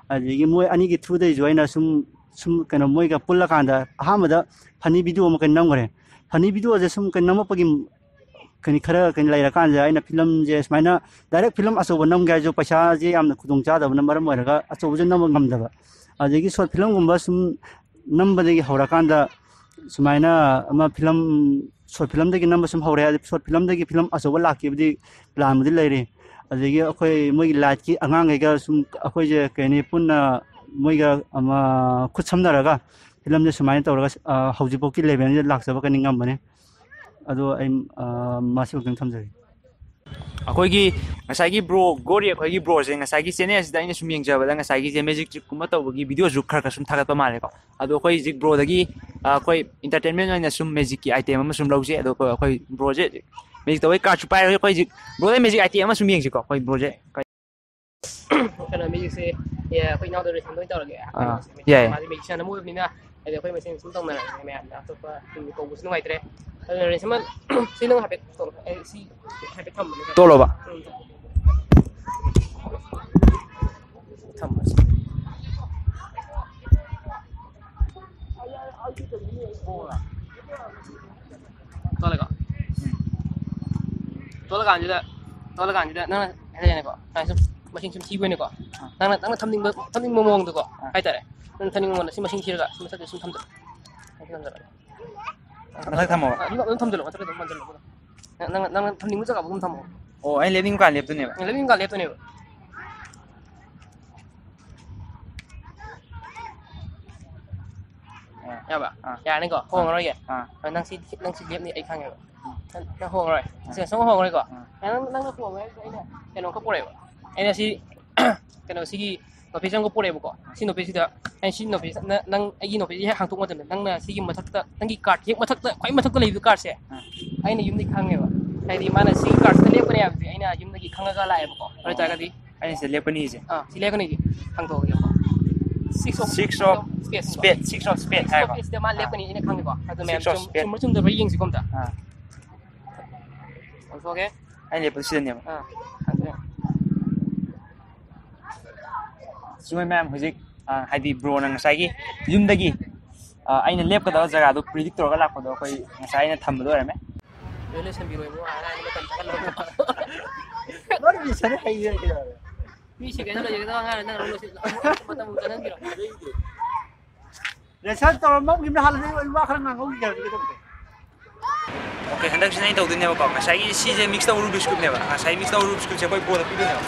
ꯑꯗꯒꯤ ꯃꯣꯏ ꯑꯅꯤꯒꯤ ꯊ꯭ꯔꯨꯗꯩꯁꯨ ꯑꯩꯅ ꯁꯨꯝ, ꯁꯨꯝ ꯀꯩꯅꯣ ꯃꯣꯏꯒ ꯄꯨꯜꯂꯀꯥꯟꯗ ꯑꯍꯥꯟꯕꯗ ꯐꯅꯤ ꯚꯤꯗꯤꯑꯣ ꯑꯃ ꯀꯩꯅꯣ ꯅꯝꯈ꯭ꯔꯦ꯫ ꯐꯅꯤ ꯚꯤꯗꯤꯑꯣꯁꯦ ꯁꯨꯝ ꯀꯩꯅꯣ ꯅꯝꯃꯛꯄꯒꯤ ꯀꯩꯅꯣ ꯈꯔ ꯀꯩꯅꯣ ꯂꯩꯔꯀꯥꯟꯁꯤꯗ ꯑꯩꯅ ꯐꯤꯂꯝꯁꯦ ꯁꯨꯃꯥꯏꯅ ꯗꯥꯏꯔꯦꯛ ꯐꯤꯂꯝ ꯑꯆꯧꯕ ꯅꯝꯒꯦ ꯍꯥꯏꯔꯁꯨ ꯄꯩꯁꯥꯁꯦ ꯌꯥꯝꯅ ꯈꯨꯗꯣꯡ ꯆꯥꯗꯕꯅ ꯃꯔꯝ ꯑꯣꯏꯔꯒ ꯑꯆꯧꯕꯁꯦ ꯅꯝꯕ ꯉꯝꯗꯕ꯫ ꯑꯗꯒꯤ ꯁꯣꯔꯠ ꯐꯤꯂꯝꯒꯨꯝꯕ ꯁꯨꯝ ꯅꯝꯕꯗꯒꯤ ꯍꯧꯔꯀꯥꯟꯗ ꯁꯨꯃꯥꯏꯅ ꯑꯃ ꯐꯤꯂꯝ, ꯁꯣꯔꯠ ꯐꯤꯂꯝꯗꯒꯤ ꯅꯝꯕ ꯁꯨꯝ ꯍꯧꯔꯦ꯫ ꯑꯗꯩ ꯁꯣꯔꯠ ꯐꯤꯂꯝꯗꯒꯤ ꯐꯤꯂꯝ ꯑꯆꯧꯕ ꯂꯥꯛꯈꯤꯕꯗꯤ ꯄ꯭ꯂꯥꯟꯕꯨꯗꯤ ꯂꯩꯔꯤ꯫ ꯑꯗꯒꯤ ꯑꯩꯈꯣꯏ ꯃꯣꯏꯒꯤ ꯂꯥꯏꯠꯀꯤ ꯑꯉꯥꯡꯈꯩꯒ ꯁꯨꯝ ꯑꯩꯈꯣꯏꯁꯦ ꯀꯩ ꯍꯥꯏꯅꯤ ꯄꯨꯟꯅ ꯃꯣꯏꯒ ꯑꯃ ꯈꯨꯠ ꯁꯝꯅꯔꯒ ꯐꯤꯂꯝꯁꯦ ꯁꯨꯃꯥꯏꯅ ꯇꯧꯔꯒ, ꯑ, ꯍꯧꯖꯤꯛꯐꯥꯎꯀꯤ ꯂꯦꯚꯦꯜꯁꯤꯗ ꯂꯥꯛꯆꯕ ꯀꯩꯅꯤ ꯉꯝꯕꯅꯦ꯫ ꯑꯗꯣ ꯑꯩ, ꯑ, ꯃꯁꯤ ꯈꯛꯇꯪ ꯊꯝꯖꯒꯦ꯫ ꯑꯩꯈꯣꯏꯒꯤ ꯉꯁꯥꯏꯒꯤ ꯕ꯭ꯔꯣ ꯒꯣꯔꯤ, ꯑꯩꯈꯣꯏꯒꯤ ꯕ꯭ꯔꯣꯁꯦ ꯉꯁꯥꯏꯒꯤ ꯆꯦꯅꯦꯜꯁꯤꯗ ꯑꯩꯅ ꯁꯨꯝ ꯌꯦꯡꯖꯕꯗ ꯉꯁꯥꯏꯒꯤꯁꯦ ꯃꯦꯖꯤꯛ ꯇ꯭ꯔꯤꯛꯀꯨꯝꯕ ꯇꯧꯕꯒꯤ ꯚꯤꯗꯤꯑꯣꯁꯨ ꯈꯔ ꯈꯔ ꯁꯨꯝ ꯊꯥꯒꯠꯄ ꯃꯥꯜꯂꯦꯀꯣ꯫ ꯑꯗꯣ ꯑꯩꯈꯣꯏ ꯍꯧꯖꯤꯛ ꯕ꯭ꯔꯣꯗꯒꯤ, ꯑ, ꯑꯩꯈꯣꯏ ꯏꯟꯇꯔꯇꯦꯟꯃꯦꯟ ꯑꯣꯏꯅ ꯁꯨꯝ ꯃꯦꯖꯤꯛꯀꯤ ꯑꯥꯏꯇꯦꯝ ꯑꯃ ꯁꯨꯝ ꯂꯧꯁꯦ꯫ ꯑꯗꯣ ꯑꯩꯈꯣꯏ, ꯑꯩꯈꯣꯏ ꯕ꯭ꯔꯣꯁꯦ ꯃꯦꯖꯤꯛ ꯇꯧꯕꯩ ꯀꯥꯔꯠꯁꯨ ꯄꯥꯏꯔꯒ ꯑꯩꯈꯣꯏ ꯍꯧꯖꯤꯛ ꯕ꯭ꯔꯣꯗ ꯃꯦꯖꯤꯛ ꯑꯥꯏꯇꯦꯝ ꯑꯃ ꯁꯨꯝ ꯌꯦꯡꯁꯤꯀꯣ꯫ ꯑꯩꯈꯣꯏ ꯕ꯭ꯔꯣꯁꯦ ꯀꯩꯅꯣ ꯃꯦꯖꯤꯛꯁꯦ, ꯑꯦ, ꯑꯩꯈꯣꯏ ꯏꯅꯥꯎꯗ ꯔꯦꯁꯟꯗ ꯑꯣꯏꯅ ꯇꯧꯔꯒꯦ꯫ ꯑꯥ, ꯌꯥꯏ꯫ ꯃꯥꯁꯦ ꯃꯦꯖꯤꯛꯁꯤꯌꯥꯟ ꯑꯃ ꯑꯣꯏꯕꯅꯤꯅ ꯍꯥꯏꯗꯤ ꯑꯩꯈꯣꯏ ꯃꯁꯦꯟ ꯁꯨꯝ ꯇꯧꯅꯔꯕꯅꯤꯅ ꯃꯌꯥꯝꯅ ꯑꯇꯣꯞꯄ ꯁꯨꯝ ꯀꯧꯕꯁꯨ ꯅꯨꯡꯉꯥꯏꯇ꯭ꯔꯦ꯫ ꯑꯗꯨꯅ ꯔꯦꯁꯟ ꯁꯤ ꯅꯪ ꯍꯥꯏꯐꯦꯠ ꯇꯣꯛꯂꯣ꯫ ꯑꯩ ꯁꯤ ꯍꯥꯏꯐꯦꯠ ꯊꯝꯕꯅꯦ꯫ ꯇꯣꯛꯂꯣꯕ? ꯎꯝ꯫ ꯊꯝꯃꯁꯤ꯫ ꯇꯣꯜꯂꯦꯀꯣ? ꯇꯣꯜꯂꯀꯥꯟꯁꯤꯗ, ꯇꯣꯜꯂꯀꯥꯟꯁꯤꯗ ꯅꯪꯅ ꯍꯥꯏꯔꯛꯑꯦꯅꯦꯀꯣ, ꯁꯨꯃꯥꯏꯅ ꯁꯨꯝ ꯃꯁꯤꯡ ꯁꯨꯝ ꯊꯤꯕꯅꯦꯀꯣ. ꯑꯥ꯫ ꯅꯪꯅ, ꯅꯪꯅ ꯊꯝꯅꯤꯡꯕ, ꯊꯝꯅꯤꯡꯕ ꯃꯑꯣꯡꯗꯀꯣ, ꯑꯥ꯫ ꯍꯥꯏꯇꯥꯔꯦ꯫ ꯅꯪ ꯊꯝꯅꯤꯡꯕ ꯃꯑꯣꯡꯗ ꯁꯤ ꯃꯁꯤꯡ ꯊꯤꯔꯒ ꯁꯤ ꯃꯊꯛꯇ ꯁꯨꯝ ꯊꯝꯖꯜꯂꯣ꯫ ꯁꯤ ꯊꯝꯖꯜꯂꯣ꯫ ꯃꯊꯛ ꯊꯝꯃꯣꯕ? ꯑꯥ, ꯑꯗꯨꯝ, ꯑꯗꯨꯝ ꯊꯝꯖꯜꯂꯣ, ꯃꯊꯛꯇ ꯑꯗꯨꯝ ꯊꯝꯖꯜꯂꯣ꯫ ꯅꯪ, ꯅꯪ, ꯅꯪ ꯊꯝꯅꯤꯡꯕ ꯖꯒꯥ ꯑꯗꯨꯝ ꯊꯝꯃꯣ꯫ ꯑꯣ, ꯑꯩ ꯂꯦꯞꯅꯤꯡꯕ ꯀꯥꯟ ꯂꯦꯞꯇꯣꯏꯅꯦꯕ? ꯂꯦꯞꯅꯤꯡꯕ ꯀꯥꯟ ꯂꯦꯞꯇꯣꯏꯅꯦꯕ꯫ ꯑꯥ꯫ ꯌꯥꯕ? ꯑꯥ꯫ ꯌꯥꯔꯅꯤꯀꯣ? ꯑꯥ꯫ ꯍꯣꯡꯉꯔꯣꯏꯒꯦ? ꯑꯥ꯫ ꯅꯪ ꯁꯤ, ꯅꯪ ꯁꯤ ꯂꯦꯞꯅꯤ ꯑꯩ ꯈꯪꯉꯦꯕ꯫ ꯎꯝ꯫ ꯅꯪ, ꯅꯪ ꯍꯣꯡꯉꯔꯣꯏ꯫ ꯑꯥ꯫ ꯁꯤ ꯁꯨꯡꯍꯣꯡ ꯍꯣꯡꯉꯔꯣꯏꯀꯣ? ꯑꯥ꯫ ꯅꯪ, ꯅꯪꯅ ꯍꯣꯡꯉꯣ ꯍꯥꯏꯕꯗꯨꯗ ꯑꯩꯅ ꯀꯩꯅꯣ ꯈꯛ ꯄꯨꯔꯛꯑꯦꯕ꯫ ꯑꯩꯅ ꯁꯤ, ꯀꯩꯅꯣ, ꯁꯤꯒꯤ ꯅꯣꯄꯤꯁ ꯑꯃꯒ ꯄꯨꯔꯛꯑꯦꯕꯀꯣ꯫ ꯁꯤ ꯅꯣꯄꯤꯁꯁꯤꯗ, ꯑꯩꯅ ꯁꯤ ꯅꯣꯄꯤꯁ, ꯅ-, ꯅꯪ ꯑꯩꯒꯤ ꯅꯣꯄꯤꯁꯁꯤ ꯍꯦꯛ ꯍꯥꯡꯇꯣꯛꯄ ꯃꯇꯝꯗ, ꯅꯪꯅ ꯁꯤꯒꯤ ꯃꯊꯛꯇ, ꯅꯪꯒꯤ ꯀꯥꯔꯠ ꯍꯦꯛ ꯃꯊꯛꯇ, ꯈ꯭ꯋꯥꯏ ꯃꯊꯛꯇ ꯂꯩꯕ ꯀꯥꯔꯠꯁꯦ, ꯑꯥ꯫ ꯑꯩꯅ ꯌꯨꯝꯗꯒꯤ ꯈꯪꯉꯦꯕ꯫ ꯍꯥꯏꯗꯤ ꯃꯥꯅ ꯁꯤꯒꯤ ꯀꯥꯔꯠꯁꯤꯗ ꯂꯦꯞꯀꯅꯤ ꯍꯥꯏꯕꯁꯦ ꯑꯩꯅ ꯌꯨꯝꯗꯒꯤ ꯈꯪꯉꯒ ꯂꯥꯛꯑꯦꯕꯀꯣ꯫ ꯑꯗꯨ ꯑꯣ꯫ ꯑꯣꯏꯇꯥꯔꯒꯗꯤ ꯑꯩꯅ ꯁꯤꯗ ꯂꯦꯞꯀꯅꯤ ꯁꯤꯁꯦ꯫ ꯑꯥ, ꯁꯤ ꯂꯦꯞꯀꯅꯤ ꯁꯤ꯫ ꯍꯥꯡꯗꯣꯛꯑꯒꯦ ꯑꯃꯨꯛ꯫ Six of, six of spade, six of spade ꯍꯥꯏꯀꯣ? Six of spade ꯁꯤꯗ ꯃꯥ ꯑꯥ꯫ ꯂꯦꯞꯀꯅꯤ, ꯑꯩꯅ ꯈꯪꯉꯦꯀꯣ꯫ ꯑꯗꯨ ꯃꯌꯥꯝ Six of spade꯫ ꯆꯨꯝꯕ꯭ꯔꯥ ꯆꯨꯝꯗꯕ꯭ꯔꯥ ꯌꯦꯡꯁꯤꯀꯣ ꯑꯝꯇ꯫ ꯑꯥ꯫ ꯑꯣꯟꯊꯣꯛꯑꯒꯦ꯫ ꯑꯩ ꯂꯦꯞꯄ ꯁꯤꯗꯅꯦꯕ꯫ ꯑꯥ, ꯍꯥꯡꯗꯣꯛꯑꯦ꯫ ꯁꯤꯃꯣꯏ ꯃꯌꯥꯝ ꯍꯧꯖꯤꯛ, ꯑꯥ, ꯍꯥꯏꯗꯤ ꯕ꯭ꯔꯣꯅ ꯉꯁꯥꯏꯒꯤ ꯌꯨꯝꯗꯒꯤ, ꯑꯥ, ꯑꯩꯅ ꯂꯦꯞꯀꯗꯕ ꯖꯒꯥꯗꯣ predict ꯇꯧꯔꯒ ꯂꯥꯛꯄꯗꯣ ꯑꯩꯈꯣꯏ ꯉꯁꯥꯏ ꯑꯩꯅ ꯊꯝꯕꯗꯣ ꯑꯣꯏꯔꯝꯃꯦ꯫ ꯂꯣꯏ ꯂꯣꯏꯁꯟꯕꯤꯔꯣꯏꯕꯨ, ꯍꯥꯏꯔ ꯑꯩꯅ ꯃꯇꯝ ꯆꯪꯍꯜꯂꯣꯏꯕ꯫ ꯂꯣꯏ ꯂꯣꯏꯁꯜꯂꯦ, ꯍꯩꯔꯦ ꯀꯩꯗꯧꯔꯒꯦ? ꯃꯤ ꯁꯦꯀꯦꯟꯗ ꯂꯣꯏꯁꯟꯒꯗꯕ ꯑꯉꯥꯡ ꯅꯪ ꯑꯃꯨꯛ ꯂꯣꯏꯁꯤꯜ-, ꯃꯇꯝ ꯑꯃꯨꯛ ꯆꯪꯍꯟꯕꯤꯔꯣ꯫ Rehearsal ꯇꯧꯔꯝꯕ ꯍꯧꯈꯤꯕꯅ ꯍꯥꯟꯅꯗꯤ ꯑꯩ ꯋꯥ ꯈꯔ ꯉꯥꯡꯍꯧꯈꯤꯒꯦ ꯍꯥꯏꯕꯅꯤ ꯀꯩꯗꯧꯔꯒꯦ? ꯑꯣꯀꯦ, ꯍꯟꯗꯛꯁꯤꯅ ꯑꯩꯅ ꯇꯧꯗꯣꯏꯅꯦꯕꯀꯣ꯫ ꯉꯁꯥꯏꯒꯤ ꯁꯤꯁꯦ mix ꯇꯧꯕ Rubik's Cube ꯅꯦꯕ꯫ ꯉꯁꯥꯏ mix ꯇꯧꯕ Rubik's Cube ꯁꯦ ꯑꯩꯈꯣꯏ ꯕ꯭ꯔꯣꯗ ꯄꯤꯗꯣꯏꯅꯦꯕ꯫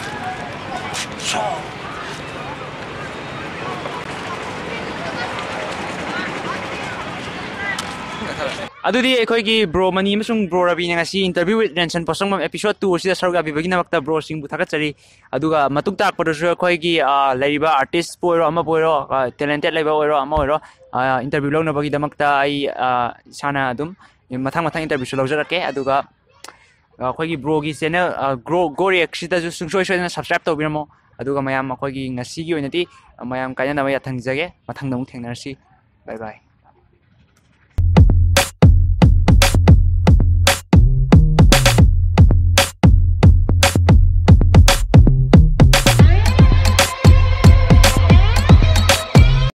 ꯑꯗꯨꯗꯤ ꯑꯩꯈꯣꯏꯒꯤ ꯕ꯭ꯔꯣ ꯃꯅꯤ ꯑꯃꯁꯨꯡ ꯕ꯭ꯔꯣ ꯔꯕꯤꯅ ꯉꯁꯤ Interview with Renson ꯄꯣꯠꯁꯪꯕꯝ episode two ꯑꯁꯤꯗ ꯁꯔꯨꯛ ꯌꯥꯕꯤꯕꯒꯤꯗꯃꯛꯇ ꯕ꯭ꯔꯣꯁꯤꯡꯕꯨ ꯊꯥꯒꯠꯆꯔꯤ꯫ ꯑꯗꯨꯒ ꯃꯇꯨꯡ ꯇꯥꯔꯛꯄꯗꯁꯨ ꯑꯩꯈꯣꯏꯒꯤ, ꯑꯥ, ꯂꯩꯔꯤꯕ artist ꯄꯨ ꯑꯣꯏꯔꯣ, ꯑꯃꯕꯨ ꯑꯣꯏꯔꯣ, ꯑꯥ, talented ꯂꯩꯕ ꯑꯣꯏꯔꯣ, ꯑꯃ ꯑꯣꯏꯔꯣ, ꯑꯥ, interview ꯂꯧꯅꯕꯒꯤꯗꯃꯛꯇ ꯑꯩ, ꯑꯥ, ꯏꯁꯥꯅ ꯑꯗꯨꯝ ꯃꯊꯪ ꯃꯊꯪ interview ꯁꯨ ꯂꯧꯖꯔꯛꯀꯦ꯫ ꯑꯗꯨꯒ, ꯑꯥ, ꯑꯩꯈꯣꯏꯒꯤ ꯕ꯭ꯔꯣꯒꯤ channel, ꯑꯥ, Grow, Go React ꯁꯤꯗꯁꯨ ꯁꯨꯡꯁꯣꯏ ꯁꯣꯏꯗꯅ subscribe ꯇꯧꯕꯤꯔꯝꯃꯣ꯫ ꯑꯗꯨꯒ ꯃꯌꯥꯝ ꯑꯩꯈꯣꯏꯒꯤ ꯉꯁꯤꯒꯤ ꯑꯣꯏꯅꯗꯤ, ꯑꯥ, ꯃꯌꯥꯝ ꯀꯥꯏꯅꯅꯕ ꯌꯥꯊꯪ ꯅꯤꯖꯒꯦ꯫ ꯃꯊꯪꯗ ꯑꯃꯨꯛ ꯊꯦꯡꯅꯔꯁꯤ꯫ Bye bye꯫